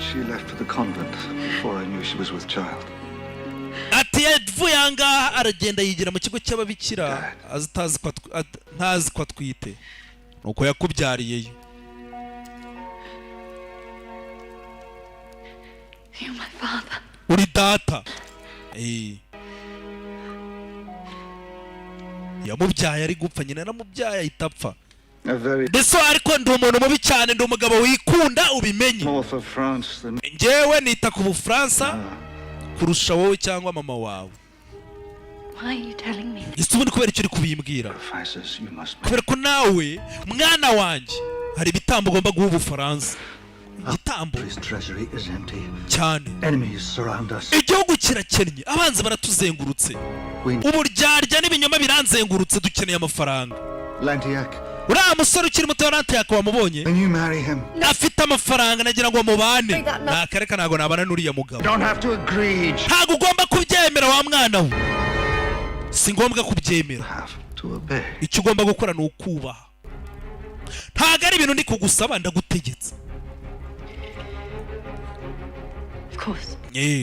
She left for the convent before I knew she was with child. Ati yavuye aha ngaha aragenda yigira mu kigo cy'ababikira, azi atazi ko ntazi ko atwite, nuko yakubyariyeyo. You're my father. Uri data. Yamubyaye ari gupfa, nyina yaramubyaye ahita apfa. A very Ndetse ariko ndi umuntu mubi cyane, ndi umugabo wikunda, ubimenye. more for France than Njyewe nita ku Bufaransa kurusha wowe cyangwa mama wawe. Why are you telling me? Ese ubundi kubera icyo uri kubimbwira? Sacrifices you must make. Kubera ko nawe, mwana wanjye, hari ibitambo ugomba guha Ubufaransa. Igitambo His treasury is empty. cyane. Enemies surround us. Igihugu kirakennye, abanzi baratuzengurutse, uburyarya n'ibinyoma biranzengurutse. Dukeneye amafaranga. Lantiac, Uriya musore ukiri muto wa Lantiac wamubonye? Can you marry him? Afite amafaranga, nagira ngo mubane. Nakareka, ntabwo nabana n'uriya mugabo. Don't have to agree. Ntabwo ugomba kubyemera, wa mwana we, si ngombwa kubyemera. To obey. Icyo ugomba gukora ni ukubaha. Ntabwo ari ibintu ndi kugusaba, ndagutegetse. Of course,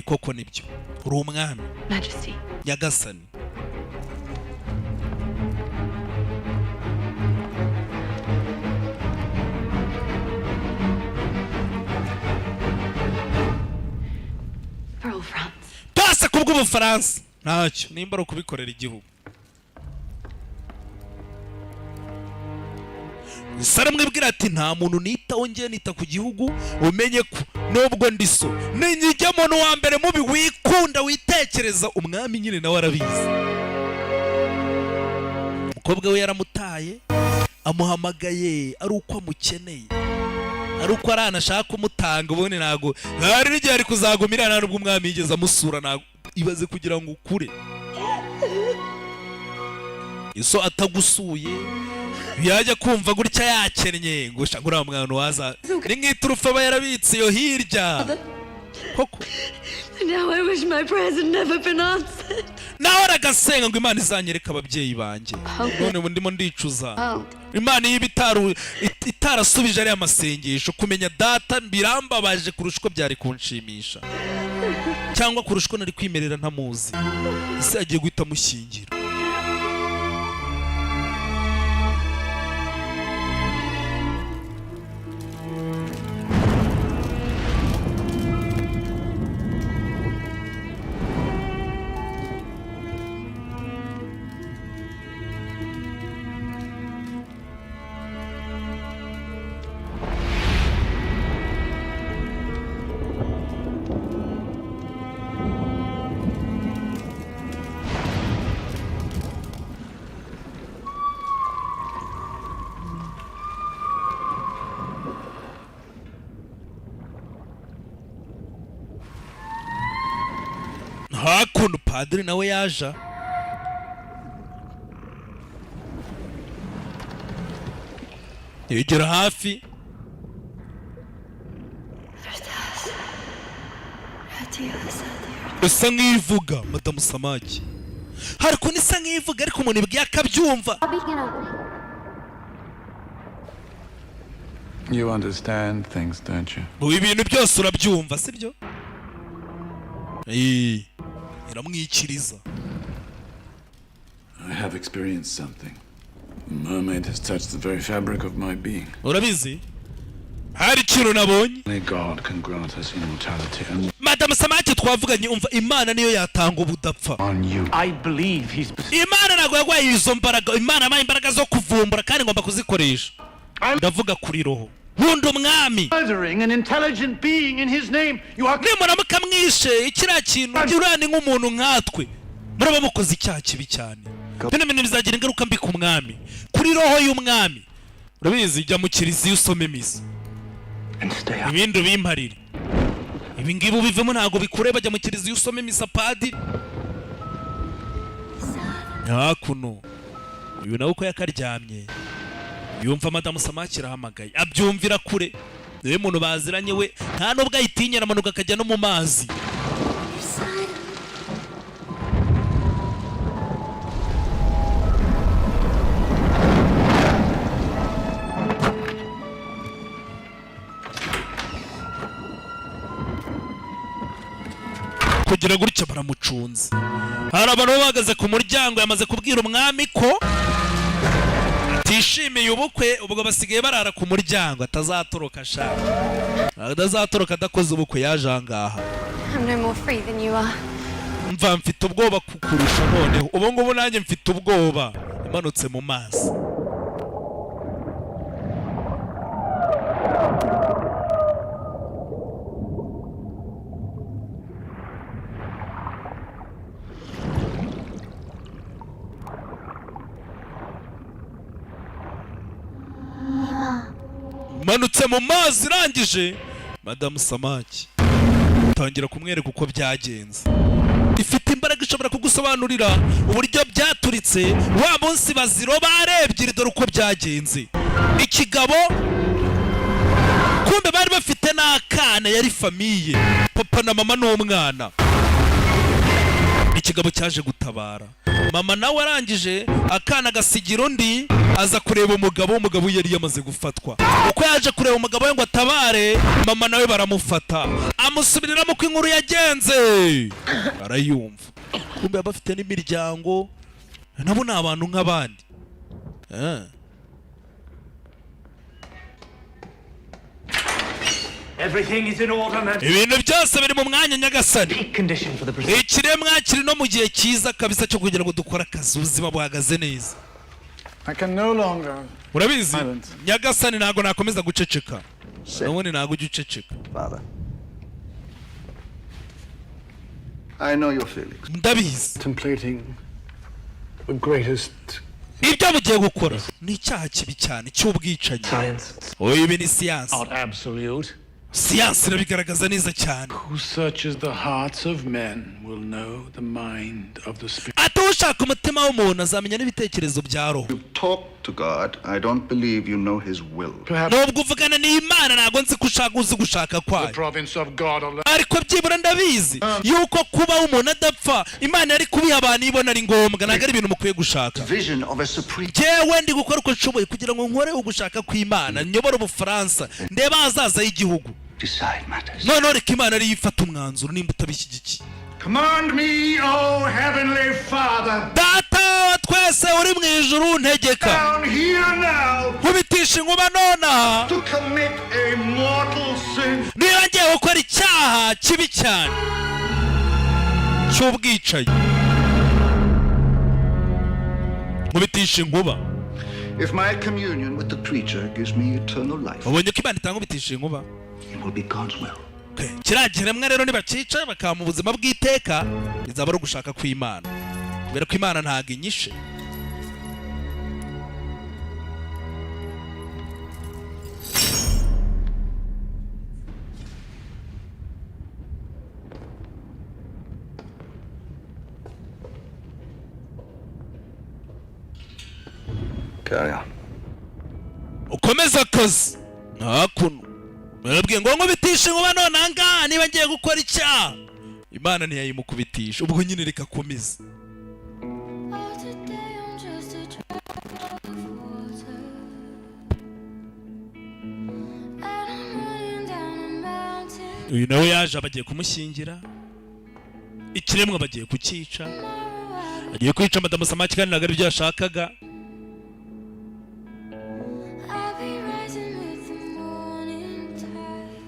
Koko nibyo, uri umwana. Majesty. Nyagasani. For all France. Byose kubw'Ubufaransa, ntacyo nimba ari ukubikorera igihugu. Sara mwibwira ati: "Nta muntu nitaho, ngiye nita ku gihugu. Umenye ko nubwo ndi so, ninyijya muntu wa mbere mubi wikunda, witekereza." Umwami nyine nawe arabizi, umukobwa we yaramutaye, amuhamagaye ari uko amukeneye, ari uko ari ahantu ashaka kumutanga. Ubundi ntabwo hari n'igihe ari kuzagumira, nta nubwo umwami yigeze amusura. Ntabwo ibaze kugira ngo ukure iso atagusuye, yajya kumva gutya yakennye ngo sha uriya mwana waza ni nk'iturufu aba yarabitse iyo hirya koko. Now I wish my prayers had never been answered. Nawe aragasenga ngo Imana izanyereke ababyeyi banjye, none ubu ndimo ndicuza. Oh. Imana iyo iba itarasubije ariya masengesho, kumenya data birambabaje kurusha uko byari kunshimisha, cyangwa kurusha uko nari kwimerera ntamuzi. Ese agiye guhita amushyingira? Hakuno padiri nawe yaja yegera hafi. Isa nk'ivuga, madamu Samaki, hari ukuntu isa nk'ivuga ariko umuntu ibwiye akabyumva. You understand things, don't you? Ubu ibintu byose urabyumva, sibyo? Iramwikiriza. I have experienced something. The mermaid has touched the very fabric of my being. Urabizi, hari ikintu nabonye. Only God can grant us immortality and Madamu Samaki twavuganye, umva, Imana niyo yatanga ubudapfa. On you. I believe he's Imana ntabwo yaguhaye izo mbaraga. Imana yampaye imbaraga zo kuvumbura kandi ngomba kuzikoresha. Ndavuga kuri roho, nkunda umwami. Murdering an intelligent being in his name. You are Nimuramuka mwishe kiriya kintu, uriya ni nk'umuntu nkatwe, muraba mukoze icyaha kibi cyane. Bino bintu bizagira ingaruka mbi ku mwami, kuri roho y'umwami. Urabizi, jya mu kiliziya usome misa, ibindi ubimparire. Ibi ngibi ubivemo, ntabwo bikureba. Jya mu kiliziya usome misa, padiri. Hakuno uyu nawe uko yakaryamye yumva madamu Samaki irahamagaye, abyumvira kure. Niwe muntu baziranye we, nta nubwo ayitinya, aramanuka akajya no mu mazi. Kugira gutya baramucunze, hari abantu baba bahagaze ku muryango. Yamaze kubwira umwami ko atishimiye ubukwe, ubwo basigaye barara ku muryango atazatoroka, ashaka atazatoroka adakoze ubukwe. Yaje aha ngaha. I'm no more free than you are. Mva, mfite ubwoba kukurusha noneho ubu ngubu, nanjye mfite ubwoba. Imanutse mu mazi, imanutse mu mazi irangije. Madamu Samaki tangira kumwereka uko byagenze. Ifite imbaraga, ishobora kugusobanurira uburyo byaturitse wa munsi baziroba ari ebyiri. Dore uko byagenze. Ikigabo kumbe bari bafite n'akana, yari famille, papa na mama n'umwana. Ikigabo cyaje gutabara mama, nawe arangije akana agasigira undi, aza kureba umugabo. Umugabo we yari yamaze gufatwa. Uko yaje kureba umugabo we ngo atabare mama, nawe baramufata. Amusubiriramo uko inkuru yagenze, arayumva. Kumbe baba bafite n'imiryango, nabo ni abantu nk'abandi. Everything is in order, man. Ibintu byose biri mu mwanya, nyagasani. Condition for the procedure. Ikiremwa kiri no mu gihe cyiza kabisa cyo kugira ngo dukore akazi, ubuzima buhagaze neza. I can no longer. Urabizi nyagasani, ntabwo nakomeza guceceka n'ubundi, ntabwo ujya uceceka. Father. I know your feelings. Ndabizi. Contemplating the greatest Ibyo mugiye gukora ni icyaha kibi cyane cy'ubwicanyi. Oya, ibi ni siyansi. Not absolute. Siyansi irabigaragaza neza cyane. Who searches the hearts of men will know the mind of the Spirit. Ati ushaka umutima w'umuntu azamenya n'ibitekerezo bya roho. Talk to God. I don't believe you know his will. Nubwo uvugana n'Imana, ntabwo nzi ko ushaka, uzi gushaka kwayo. Province of God alone. Ariko byibura ndabizi yuko kuba umuntu adapfa, Imana yari kubiha abantu ibona ari ngombwa, ntabwo ari ibintu mukwiye gushaka. Vision of a supreme. Njyewe ndi gukora uko nshoboye kugira ngo nkore ugushaka kw'Imana, nyobore Ubufaransa, ndebe ahazaza h'igihugu. Decide matters. Noneho reka Imana ariyo ifata umwanzuro nimba utabishyigikiye. Command me, O Heavenly Father. Data wa twese uri mu ijuru, ntegeka. Down here now Nkubitisha inkuba nonaha to commit a mortal sin. niba ngiye gukora icyaha kibi cyane cy'ubwicanyi, nkubitisha inkuba. If my communion with the creature gives me eternal life, Ubonye ko Imana itankubitisha inkuba, it will be God's will. Kiriya kiremwa rero nibacica bakampa ubuzima bw'iteka, bizaba ari ugushaka kw'Imana, kubera ko Imana ntabwo inyishe. Carry on. Ukomeze akazi. Nta kuntu barabwiye ngo nkubitishe inkuba none ahangaha niba ngiye gukora icyaha, Imana ntiyayimukubitisha. Ubwo nyine reka akomeze. Oh, today I'm just a drop of water. And I'm running down a mountain. Uyu nawe yaje, bagiye kumushyingira, ikiremwa bagiye kucyica, agiye kwica madamu Samaki, kandi ntabwo aribyo yashakaga. I'll be rising with the morning tide.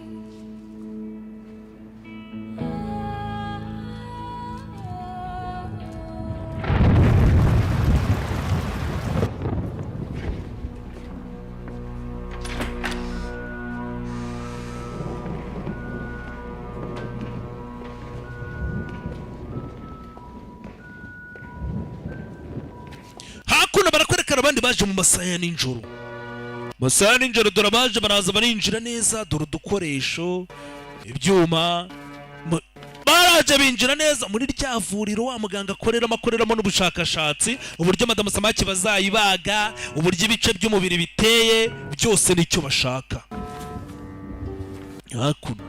Hakuno barakwerekana abandi baje mu masaha ya nijoro, masaha ya nijoro. Dore abaje, baraza barinjira neza, dore udukoresho, ibyuma. Baraje binjira neza muri rya vuriro wa muganga akoreramo n'ubushakashatsi, uburyo madamu Samaki bazayibaga, uburyo ibice by'umubiri biteye, byose nicyo bashaka. Hakuno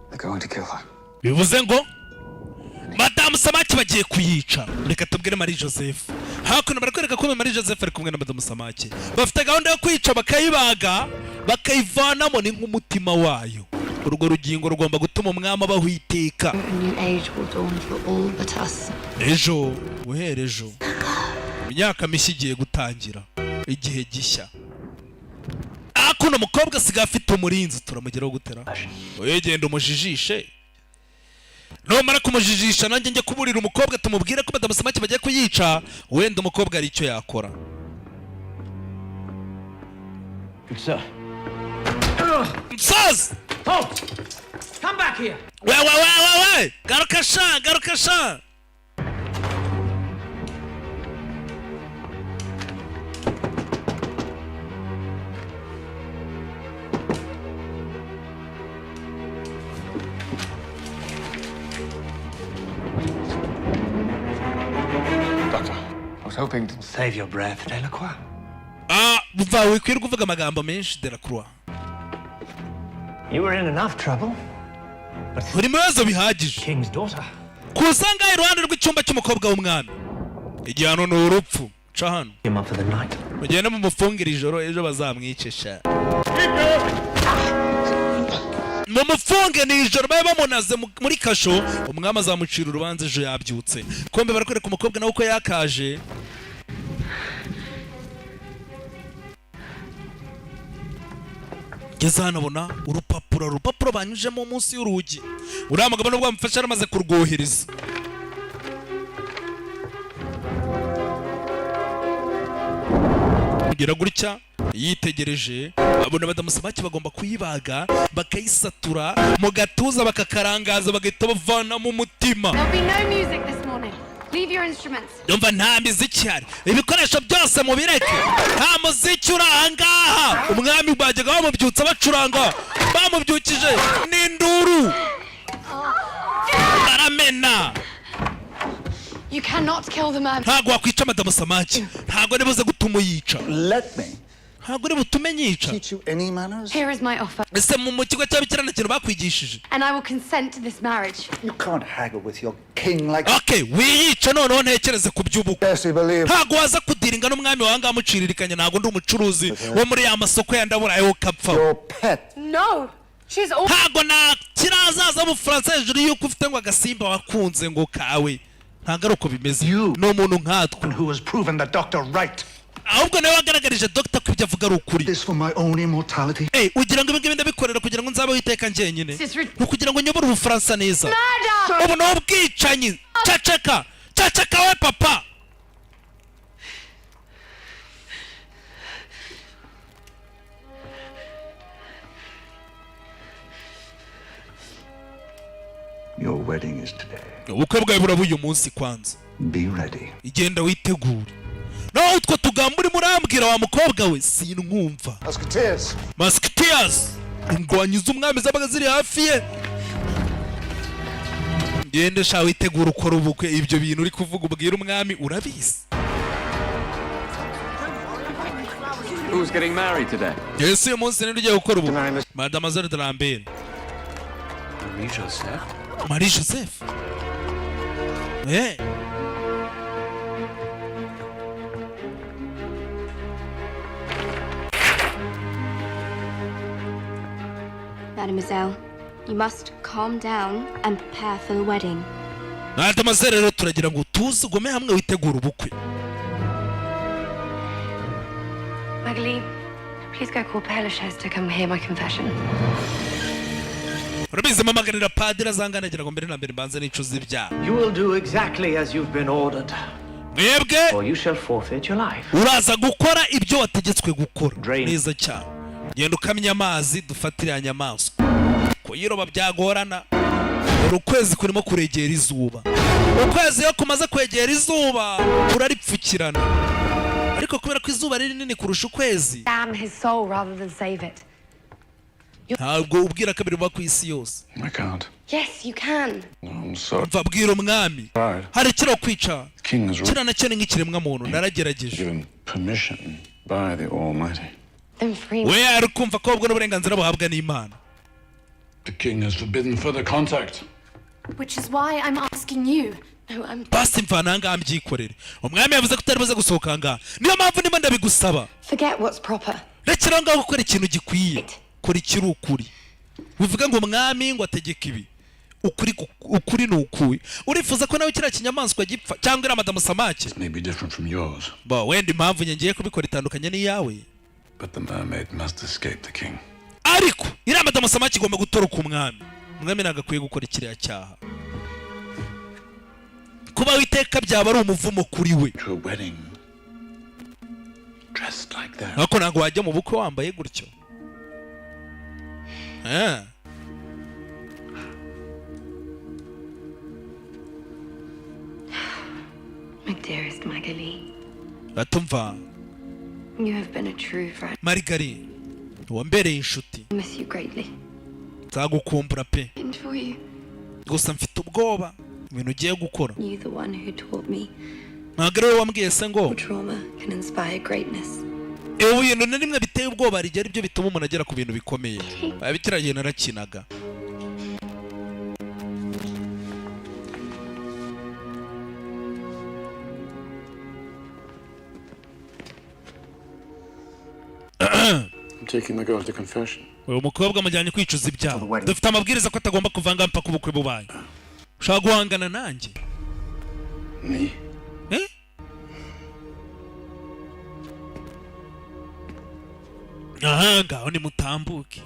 They're going to kill her. Bivuze ngo madamu Samaki bagiye kuyica. Reka tubwire Marie Joseph. Hakuno barakwereka ko Marie Joseph ari kumwe na madamu Samaki, bafite gahunda yo kwica, bakayibaga, bakayivanamo ni nk'umutima wayo. Urwo rugingo rugomba gutuma umwami abaho iteka. A new age will dawn for all but us. Ejo, guhera ejo, imyaka mishya igiye gutangira, igihe gishya. Hakuno umukobwa asigaye afite umurinzi. Turamugeraho gutera oye, genda umujijishe. Numara kumujijisha, nanjye njye kuburira umukobwa, tumubwire ko madamu Samaki bagiye kuyica. Wenda umukobwa hari icyo yakora. Good sir. Musaza! Halt! Come back here! We we we we we, garuka sha, garuka sha. Was hoping to save your breath, Delacroix. Ah, buva wikwirwa uvuga amagambo menshi, Delacroix. You were in enough trouble. Uri mu bibazo bihagije. King's daughter. Kuza ngaha iruhande rw'icyumba cy'umukobwa w'umwami, igihano ni urupfu. Ca hano. Him up for the night. Mugende mumufungire ijoro, ejo bazamwicisha. Mumufunge ni ijoro, babe bamunaze muri kasho. Umwami azamucira urubanza ejo yabyutse. Kombe barakwereka umukobwa nawe uko yakaje. Ngeze hano abona urupapuro banyujemo munsi y'urugi. Uriya mugabo nubwo bamufashe yaramaze kurwohereza. Kugira gutya yitegereje abona Madamu Samaki bagomba kuyibaga, bakayisatura mu gatuza, bakakarangaza, bagahita bavanamo umutima. There'll be no music this morning. Leave your instruments. Ndumva nta miziki ihari, ibikoresho byose mubireke, nta muziki uri ahangaha. Umwami bajyaga bamubyutsa bacuranga, bamubyukije n'induru baramena. You cannot kill the man. Ntabwo wakwica Madamu Samaki, ntabwo nibuze gutuma uyica. Let me Ntabwo uri butume nyica. teach you any manners. Here is my offer, Ese mu kigo cy'ababikira nta kintu bakwigishije? and I will consent to this marriage. You can't haggle with your king like. Okay, wiyica noneho ntekereze ku by'ubukwe. Yes, you believe. Ntabwo waza kudiringa n'umwami wawe ngaha muciririkanya. Ntabwo ndi umucuruzi wo muri ya masoko ya ndaburaye ukapfa. Your pet. No! She's all. Ntabwo na kirazaza mu Bufaransa hejuru y'uko ufite ngo agasimba wakunze ngo kawe. Ntabwo ari uko bimeze, ni umuntu nkatwe. Who has proven the doctor right. Ahubwo nawe wagaragarije dogita ko ibyo avuga ari ukuri. This for my own immortality. Eh, ugira ngo ibi ngibi ndabikorera kugira ngo nzabeho iteka njyenyine? This is rid- Ni ukugira ngo nyobore Ubufaransa neza. Murder! Ubu ni ubwicanyi. Ceceka, ceceka we papa. Your wedding is today. Ubukwe bwawe buraba uyu munsi kwanza. Be ready. Igenda witegure. Naho utwo tugambo urimo urambwira wa mukobwa we, sinwumva. Musketeers. Musketeers, indwanyi z'umwami zabaga ziri hafi ye. Ngende sha, witegura ukora ubukwe. Ibyo bintu uri kuvuga ubwira umwami urabizi. Who's getting married today? Ese uyu munsi ninde ugiye gukora ubukwe? Mademoiselle de Lambert. Marie Joseph. Marie Joseph, eh. Mademoiselle, you must calm down and prepare for the wedding. Mademoiselle, rero turagira ngo utuze, ugume hamwe, witegure ubukwe. Magali, please go call Père Lachaise to come hear my confession. Urabizi, mpamagarira padiri azanganagira ngo mbere na mbere mbanze nicuza ibyaha. You will do exactly as you've been ordered, Mwebwe or you shall forfeit your life. uraza gukora ibyo wategetswe gukora neza cyane. Genda ukamya amazi dufatire ya nyamaswa. Kuyiroba byagorana. Dore ukwezi kurimo kuregera izuba. Ukwezi iyo kumaze kwegera izuba kuraripfukirana, ariko kubera ko izuba ari rinini kurusha ukwezi. Damn his soul rather than save it. Ntabwo ubwira kabiri buba ku isi yose. I can't. Yes, you can. No, I'm sorry. Mva bwira umwami. Tried. Hari ikiro kwica. King has Kiriya nacyo ni nk'ikiremwa muntu, naragerageje. given permission by the Almighty. Then free me. We ari kumva ko ubwo n'uburenganzira buhabwa n'Imana. The king has forbidden further contact. Which is why I'm asking you. No, I'm. Basi mvana ahangaha mbyikorere. Umwami yavuze ko utari buze gusohoka ahangaha, niyo mpamvu ndimo ndabigusaba. Forget what's proper. Rekera aho ngaho gukora ikintu gikwiye, kora ikiri ukuri. Bivuga ngo umwami ngo ategeke ibi, ukuri ukuri ni ukuwe. Urifuza ko nawe kiriya kinyamaswa gipfa cyangwa iriya madamu Samake? May be different from yours, Ba wenda impamvu njye ngiye kubikora itandukanye n'iyawe, but the mermaid must escape the king. ariko iriya madamu Samake igomba gutoroka umwami. Umwami ntabwo akwiye gukora kiriya cyaha. Kubaho iteka byaba ari umuvumo kuri we. To a wedding dressed like that. Ariko ntabwo wajya mu bukwe wambaye gutyo. Eh. My dearest Magali, Batumva. you have been a true friend. Marigari, wambereye inshuti. I miss you greatly. Nzagukumbura pe. And for you, Gusa mfite ubwoba ibintu ugiye gukora. you the one who taught me Ntabwo ari wowe wambwiye se ngo Trauma can inspire greatness. Ubu bintu na rimwe biteye ubwoba rigera ibyo bituma umuntu agera ku bintu bikomeye. Kiriya gihe narakinaga. I'm taking the girl to confession. Uyu mukobwa amujyanye kwicuza ibyaha. Dufite amabwiriza ko atagomba kuvanga mpaka ubukwe bubaye. Ushobora guhangana nanjye? Me? Eh? Aha ngaho nimutambuke.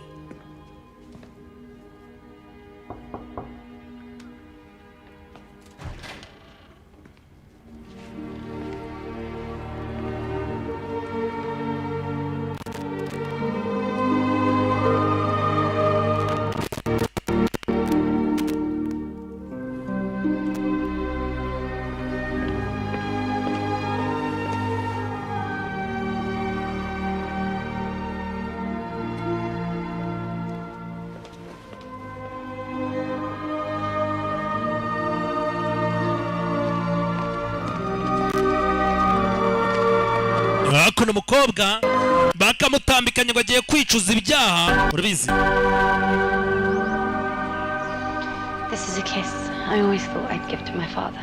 Hakuno umukobwa bakamutambikanye ngo agiye kwicuza ibyaha, urabizi. This is a kiss I always thought I'd give to my father.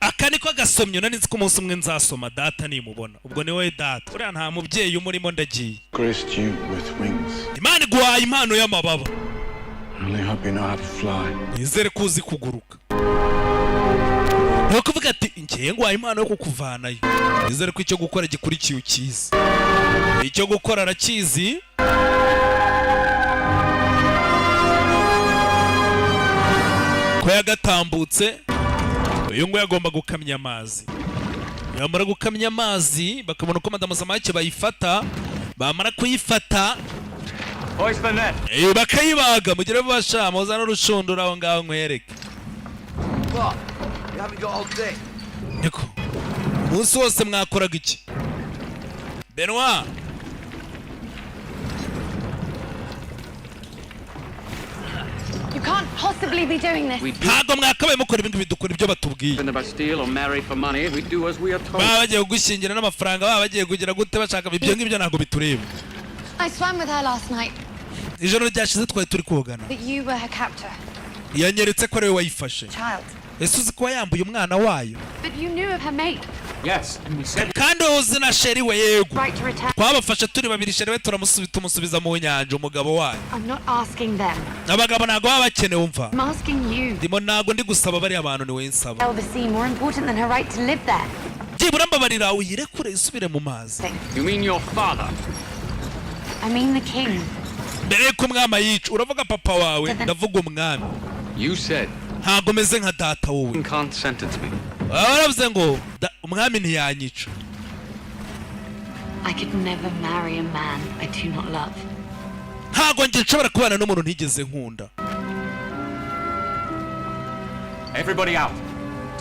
Aka niko gasomyo nari nzi ko umunsi umwe nzasoma data nimubona. Ubwo ni wowe data, uriya nta mubyeyi umurimo, ndagiye. Graced you with wings. Imana iguhaye impano y'amababa. I only hope you know how to fly. Nizere ko uzi kuguruka. Ni ukuvuga ati ngiye nguhaye impano yo kukuvanayo, nizere ko icyo gukora gikurikiye ukizi. Icyo gukora arakizi. Ko yagatambutse, uyu nguyu agomba gukamya amazi. Yamara gukamya amazi, bakabona uko madamu Samake bayifata. Bamara kuyifata, Hoist the net. Bakayibaga. Mugire vuba sha, muzane urushundura aho ngaho nkwereke. What? You haven't got all day. Niko umunsi wose mwakoraga iki, Benoit? You can't possibly be doing this. Ntabwo mwakabaye mukora ibintu, bidukora ibyo batubwiye. In the Bastille or marry for money, we do as we are told. Baba bagiye kugushyingira n'amafaranga, baba bagiye kugira gute, bashaka ibyo ngibyo, ntabwo bitureba. I swam with her last night, Ijoro ryashize twari turi kogana. but you were her captor. Yanyeretse ko ari we wayifashe. Child. Ese uzi kuba yambuye umwana wayo? But you knew of her mate. Yes, and we said Kandi wowe uzi na chéri we? Yego. Right to return. Twabafashe turi babiri, chéri we tumusubiza mu nyanja, umugabo wayo. I'm not asking them. Abagabo ntabwo baba bakenewe, umva. I'm asking you. Ndimo, ntabwo ndi gusaba bariya bantu, ni wowe nsaba. Tell the sea more important than her right to live there. Byibura mbabarira uyirekure isubire mu mazi. You mean your father? I mean the king. Mbere y'uko umwami ayica, uravuga papa wawe, ndavuga umwami. You said Ntabwo meze nka data wowe. you can't sentence me. Baba baravuze ngo umwami ntiyanyica. I could never marry a man I do not love. Ntabwo njye nshobora kubana n'umuntu ntigeze nkunda. Everybody out.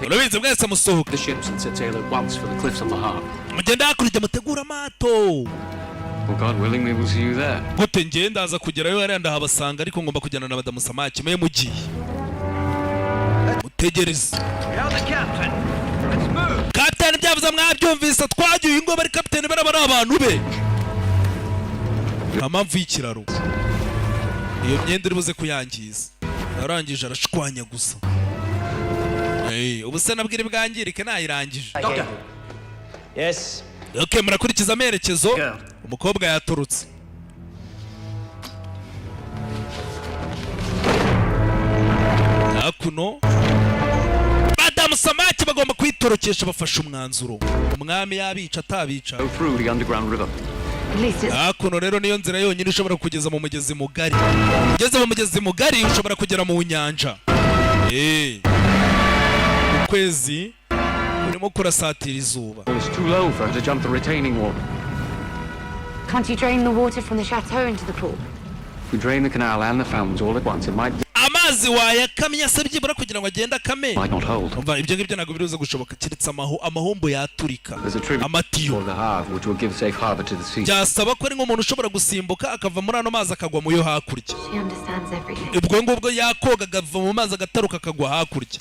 Urabizi, mwese musohoka. The ships and set sail at once for the cliffs of the Harp. Mugende hakurya mutegure amato. Well, God willing, we will see you there. Gute? Njye ndaza kugerayo hariya ndahabasanga, ariko ngomba kujyana na madamu Samaki. Mwe mugiye mutegereze. You're the captain. Let's move. Kapitani byavuze mwabyumvise, twagiye ingo bari kapitani baraba ari abantu be. Nta mpamvu y'ikiraro, iyo myenda uri buze kuyangiza. Arangije arashwanya gusa. Hey, ubu se nabwo iri bwangirike nayirangije. Doctor. Yes. Okay, murakurikiza amerekezo. Umukobwa yaturutse hakuno. Madamu Samaki bagomba kuyitorokesha. Bafashe umwanzuro, umwami yabica atabica. Go through the underground river. At least it's Hakuno rero niyo nzira yonyine ishobora kugeza mu mugezi mugari. Ugeze mu mugezi mugari ushobora kugera mu nyanja. Ukwezi kurimo kurasatira izuba. It's too low for her to jump the retaining wall. Can't you drain the water from the chateau into the pool? If we drain the canal and the fountains all at once, it might Amazi wayakamya se byibura kugira ngo agende akame? might not hold. Umva, ibyo ngibyo ntabwo biribuze gushoboka, keretse amahombo yaturika. There's a tribute amatiyo called the Havre, which will give safe harbor to the sea. Byasaba ko ari nk'umuntu ushobora gusimbuka akava muri ano mazi akagwa mu yo hakurya. She understands everything. Ubwo ngubwo yakoga akava mu mazi agataruka akagwa hakurya.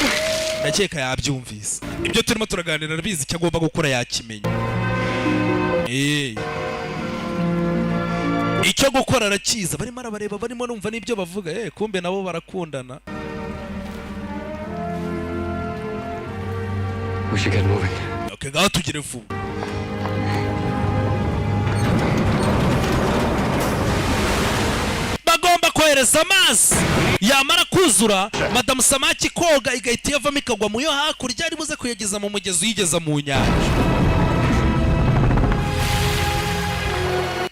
Ndakeka yabyumvise ibyo turimo turaganira, arabizi icyo agomba gukora, yakimenya. Icyo gukora arakiza. Barimo arabareba, barimo numva n'ibyo bavuga. Kumbe nabo barakundana. We should get moving. Okay, ngaho tugire vuba. Bagomba kohereza amazi, yamara kuzura Madamu Samaki koga igahita iyavamo ikagwa mu yo hakurya, ari buze kuyageza mu mugezi uyigeza mu nyanja.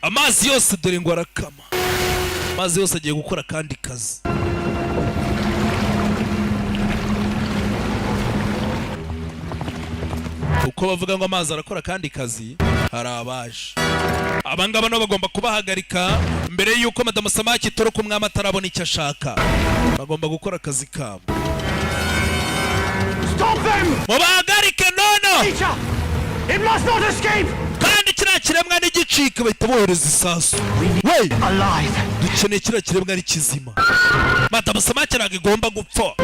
Amazi yose dore ngo arakama, amazi yose agiye gukora akandi kazi. Uko bavuga ngo amazi arakora akandi kazi, hari abaje. Abangaba nabo bagomba kubahagarika mbere y'uko Madamu Samaki itoroka umwami atarabona icyo ashaka. Bagomba gukora akazi kabo. Stop them! Mubahagarike nono! It must not escape! Kandi kiriya kiremwa ntigicike. Bahita bohereza isasu. We dukeneye kiriya kiremwa ari kizima. Madamu Samaki ntabwo igomba gupfa.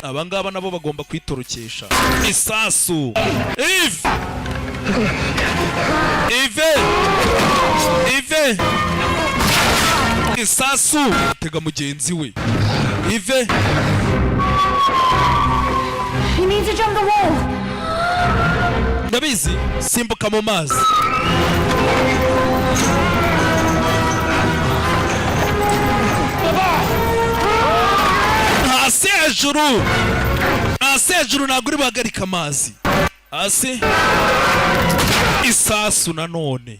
Abangaba nabo bagomba kwitorokesha isasu. Ive, Ive, Ive, isasu tega mugenzi we Ive. He needs to jump the wall. Ndabizi, simbuka mu mazi. Hasi, hejuru, hasi, hejuru. Ntabwo uri buhagarike amazi. Hasi, isasu nanone.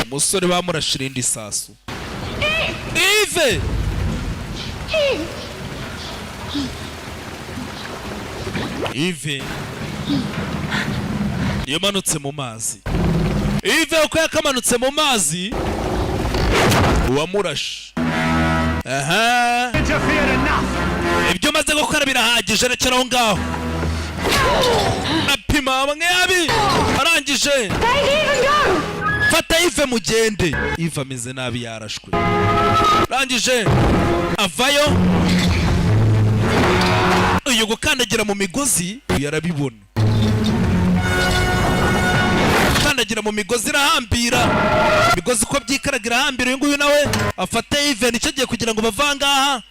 Umusore bamurashe irindi sasu. Ive, Ive yamanutse mu mazi. Ive uko yakamanutse mu mazi, uwamurashe aha. Ibyo umaze gukora birahagije, rekera aho ngaho. Apima bamwe abi arangije. Fata Ive mugende. Ive ameze nabi, yarashwe. Arangije avayo. Uyu gukandagira mu migozi, uyu arabibona. Gukandagira mu migozi irahambira, imigozi uko byikaraga irahambira. Uyu nguyu nawe afate Ive, nicyo gihe kugira ngo bave aha ngaha.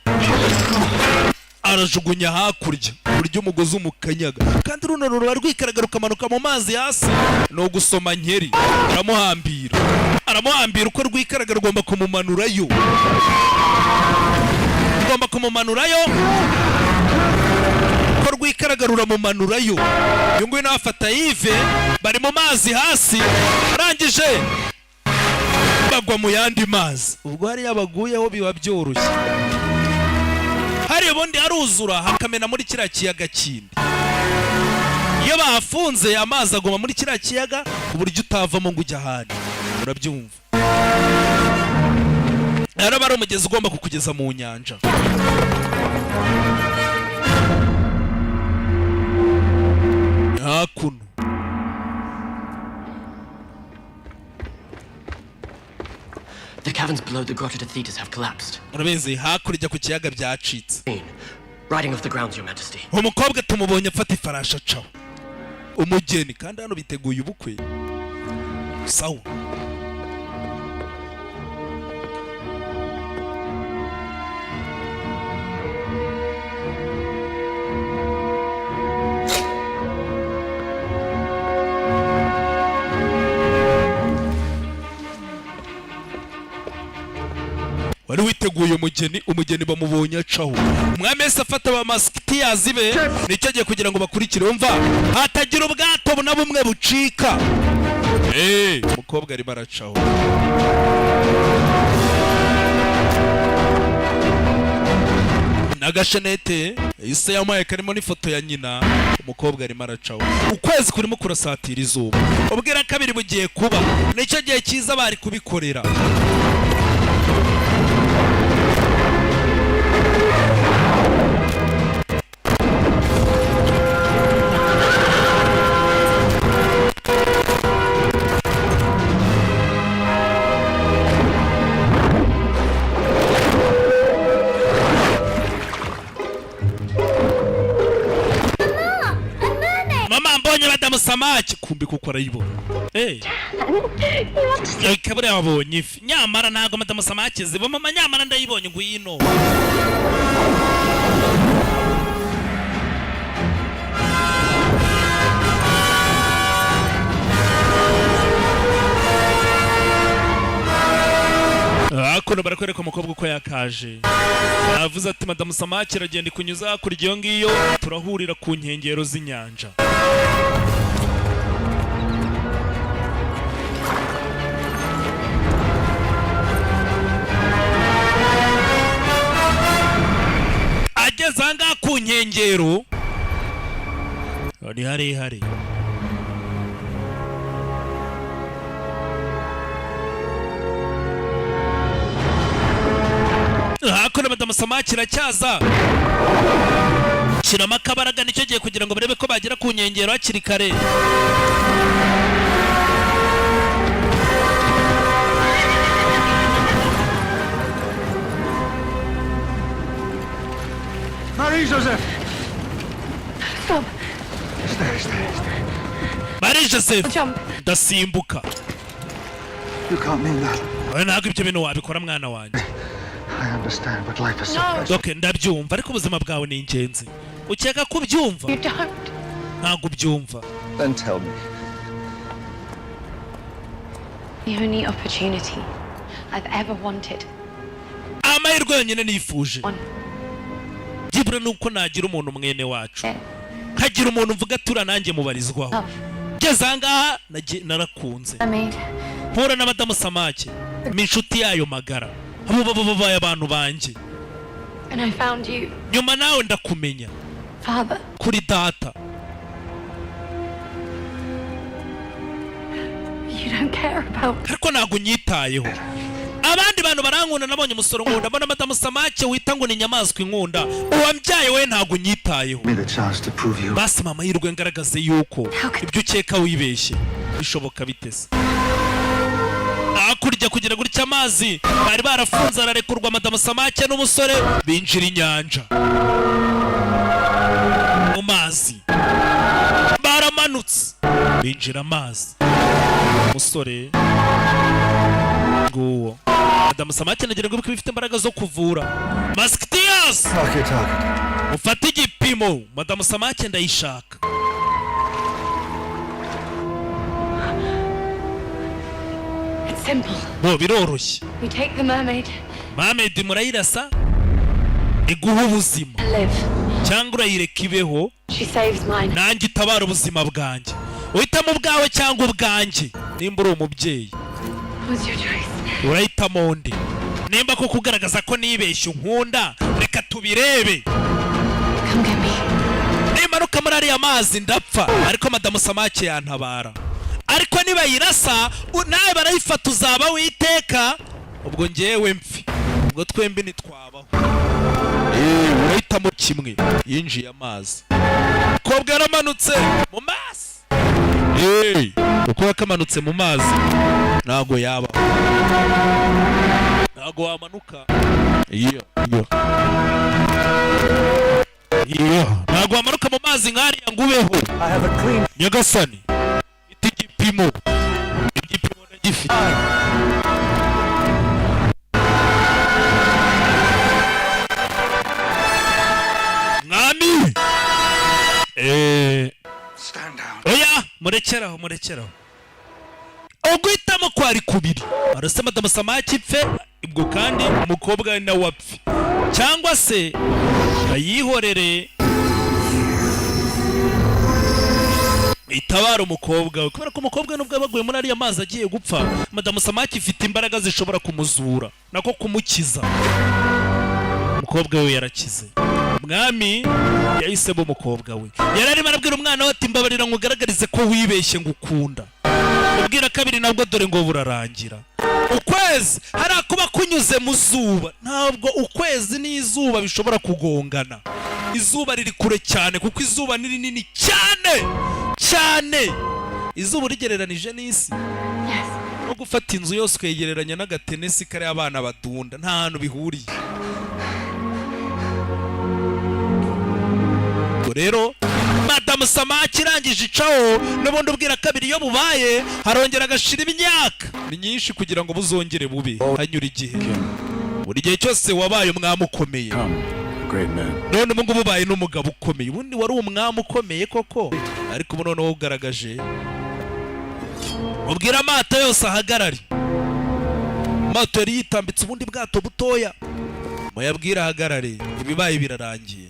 Arajugunya hakurya uburyo umugozi umukanyaga, kandi runo ruba rwikaraga rukamanuka mu mazi hasi. Ni ugusoma nkeri. Aramuhambira, aramuhambira. Uko rwikaraga rugomba kumumanurayo, rugomba kumumanurayo. Uko rwikaraga ruramumanurayo. Uyu nguyu nawe afata Yive, bari mu mazi hasi. Arangije bagwa mu yandi mazi. Ubwo hariya baguyeho biba byoroshye, hariya ubundi haruzura hakamena muri kiriya kiyaga kindi. Iyo bahafunze, amazi aguma muri kiriya kiyaga ku buryo utavamo ngo ujye ahandi, urabyumva. Rero aba ari umugezi ugomba kukugeza mu nyanja. Hakuno The caverns below the Grotto de Thetis have collapsed. Urabizi, hakurya ku kiyaga byacitse. Riding off the grounds, Your Majesty. Umukobwa tumubonye afata ifarashi acaho, umugeni. Kandi hano biteguye ubukwe. Sawa, wari witeguye umugeni. Umugeni bamubonye acaho. Umwami wese afata ba masikitiyazi be, nicyo agiye kugira ngo bakurikire. Umva, hatagira ubwato na bumwe bucika. Umukobwa arimo aracaho. N'agashenete ise yamuhaye karimo n'ifoto ya nyina. Umukobwa arimo aracaho. Ukwezi kurimo kurasatira izuba, ubwira kabiri bugiye kuba. Nicyo gihe cyiza bari kubikorera. Madamu Samaki, kumbi kuko arayibona. Eh, You want to see? Reka, buriya wabonye ifi. Nyamara ntabwo madamu Samaki ziba, mama. Nyamara ndayibonye, ngwino. Hakuno barakwereka umukobwa uko yakaje. Yavuze ati: "Madamu Samaki iragenda ikunyuza hakurya iyo ngiyo, turahurira ku nkengero z'inyanja." Ageze ahangaha ku nkengero ni harehare. Hakuno madamu Samaki iracyaza, shyiramo akabaraga. Nicyo gihe kugira ngo barebe ko bagera ku nkengero hakiri kare. Marie Joseph! Stop. Stay, stay, stay. Marie Joseph. Jump. Ndasimbuka. You can't mean that. Oya, ntabwo ibyo bintu wabikora, mwana wanjye. I understand, but life is so No. precious. Okay, ndabyumva, ariko ubuzima bwawe ni ingenzi. Ukeka ko ubyumva? You don't. Ntabwo ubyumva. Then tell me. The only opportunity I've ever wanted. Amahirwe yonyine nifuje byibura ni uko nagira umuntu mwene wacu, nkagira umuntu mvuga tura nanjye mubarizwaho. Ngeze ahangaha narakunze. I made. Mpura na madamu Samake, ni inshuti yayo magara, abo baba babaye abantu banjye. And I found you, Nyuma nawe ndakumenya. Father. Kuri data. You don't care about. Ariko ntabwo unyitayeho. Abandi bantu barankunda, nabonye umusoro nkunda, mbona madamu Samake wita ngo ni inyamaswa inkunda. Uwambyaye we ntabwo unyitayeho. Me the chance to prove you. Basi mama, amahirwe ngaragaze yuko ibyo ukeka wibeshye. Bishoboka bite se? Hakurya kugira gutya, amazi bari barafunze ararekurwa, madamu Samake n'umusore binjira inyanja. Mu mazi baramanutse, binjira amazi. Umusore nguwo. Madamu Samake nagira ngo ifite imbaraga zo kuvura masikitiyasi. Target, target. Ufate igipimo, madamu Samake ndayishaka. It's simple. Bo biroroshye. We take the mermaid Mermaid murayirasa iguha ubuzima, and live. cyangwa urayireka ibeho, She saves mine. nanjye itabara ubuzima bwanjye. Uhitamo ubwawe cyangwa ubwanjye. Nimba uri umubyeyi, What's your choice? urahitamo undi? Nimba koko ugaragaza ko nibeshye unkunda, reka tubirebe. Come get me. Nimanuka muri ariya mazi ndapfa, ariko madamu Samake yantabara. Ariko nibayirasa nawe barayifata, uzaba witeka ubwo ngewe mpfi, ubwo twembi ntitwabaho. Urahitamo kimwe. Yinjiye amazi, kobwa yaramanutse mu mazi. Uko yakamanutse mu mazi ntabwo yabaho, ntabwo wamanuka. Iyo iyo ntabwo wamanuka mu mazi nk'ariya ngo ubeho. I have a clean Nyagasani, mfite igipimo, igipimo ndagifite. Mwami. Stand down. Oya, murekeraho, murekeraho. Uguhitamo kwari kubiri: arase madamu Samaki ipfe, ubwo kandi umukobwa nawe apfe, cyangwa se ayihorere itabara umukobwa we, kubera ko umukobwa nubwo yabaguye muri ariya mazi agiye gupfa, madamu Samaki ifite imbaraga zishobora kumuzura, nako kumukiza. Umukobwa we yarakize. Umwami yahisemo umukobwa we. Yari arimo arabwira umwana we ati: "Mbabarira nkugaragarize ko wibeshye, ngo ukunda." Ubwira kabiri nabwo dore ngo burarangira. Ukwezi hari akuba kunyuze mu zuba. Ntabwo ukwezi n'izuba bishobora kugongana. Izuba riri kure cyane, kuko izuba ni rinini cyane cyane. Izuba urigereranije n'isi no gufata inzu yose ukayegereranya n'agatenesi kariya abana badunda, nta hantu bihuriye. Ubwo rero madamu Madamu Samaki irangije icaho. N'ubundi ubwira kabiri iyo bubaye harongera agashira imyaka myinshi kugira ngo buzongere bube, hanyura igihe. Buri gihe cyose wabaye umwami ukomeye. A great man. None ubu ngubu ubaye n'umugabo ukomeye. Ubundi wari umwami ukomeye koko, ariko ubu noneho ugaragaje. Ubwira amato yose ahagarare. Amato yari yitambitse ubundi bwato butoya, muyabwire ahagarare. Ibibaye birarangiye.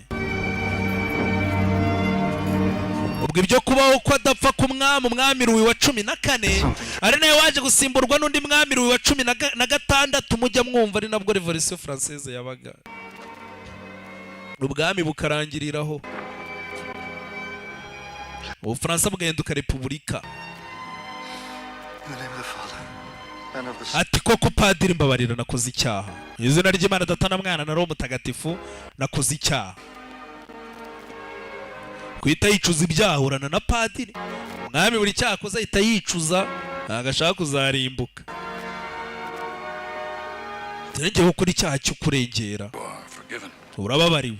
Ubwo ibyo kubaho ko adapfa ku mwami, umwami Louis wa 14, ari nawe waje gusimburwa n'undi mwami Louis wa 16 mujya mwumva, ari nabwo Révolution française yabaga, ubwami bukarangiriraho, Ubufaransa bugahinduka repubulika. In the name of the Father, and of the Son, Ati koko padiri, mbabarira, nakoze icyaha. Mu izina ry'Imana Data na Mwana na Roho Mutagatifu, nakoze icyaha. Guhita yicuza ibyaha urana na padiri. Umwami buri cyaha akoze ahita yicuza, ntabwo ashaka kuzarimbuka. Ngiye gukora icyaha cyo kurengera. Forgiven. Urababariwe.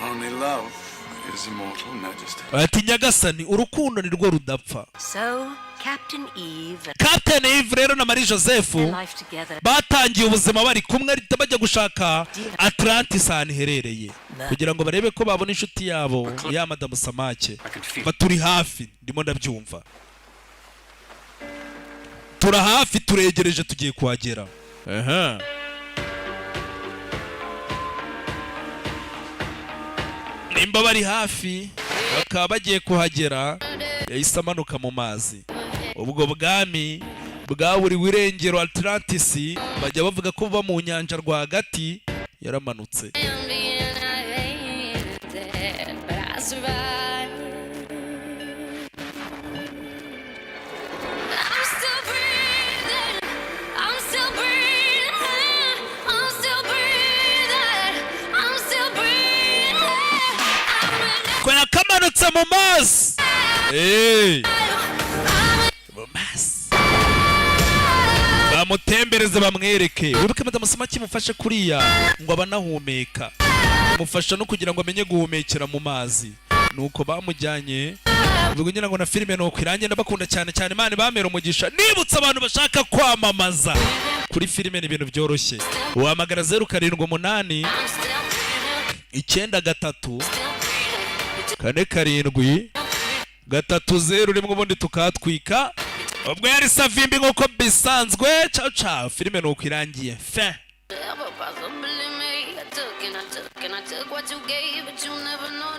Only love is immortal, Majesty. Ati nyagasani, urukundo ni rwo rudapfa. So, Captain Eve and Captain Eve rero na Marie Joseph their life together batangiye ubuzima bari kumwe, bajya gushaka Atlantis ahantu iherereye kugira ngo barebe ko babona inshuti yabo ya Madamu Samake. Baturi hafi, ndimo ndabyumva, tura hafi, turegereje, tugiye kuhagera. Aha. Nimba bari hafi bakaba bagiye kuhagera, yahise amanuka mu mazi. Ubwo bwami bwaburiwe irengero, Atlantis, bajya bavuga ko buba mu nyanja rwagati. Yaramanutse. But I survived. I'm still breathing. I'm still breathing. I'm still breathing. I'm still breathing. Ko yakamanutse mu mazi. Hey. Mu mazi bamutembereze, bamwereke. Wibuke Madamu Samaki mufashe kuriya ngo abanahumeka, mufasha no kugira ngo amenye guhumekera mu mazi. Nuko bamujyanye. Ubwo ngira ngo na filime nuko irangiye. Ndabakunda cyane cyane, Imana ibamere umugisha. Nibutse abantu bashaka kwamamaza kuri filime, ni ibintu byoroshye, wahamagara 0789 3 94 3 0 1, ubundi tukatwika. Ubwo yari Savimbi nk'uko bisanzwe. Ciao ciao. Filime nuko irangiye fe. Never possibly me. I took and I took and I took what you gave, but you never know.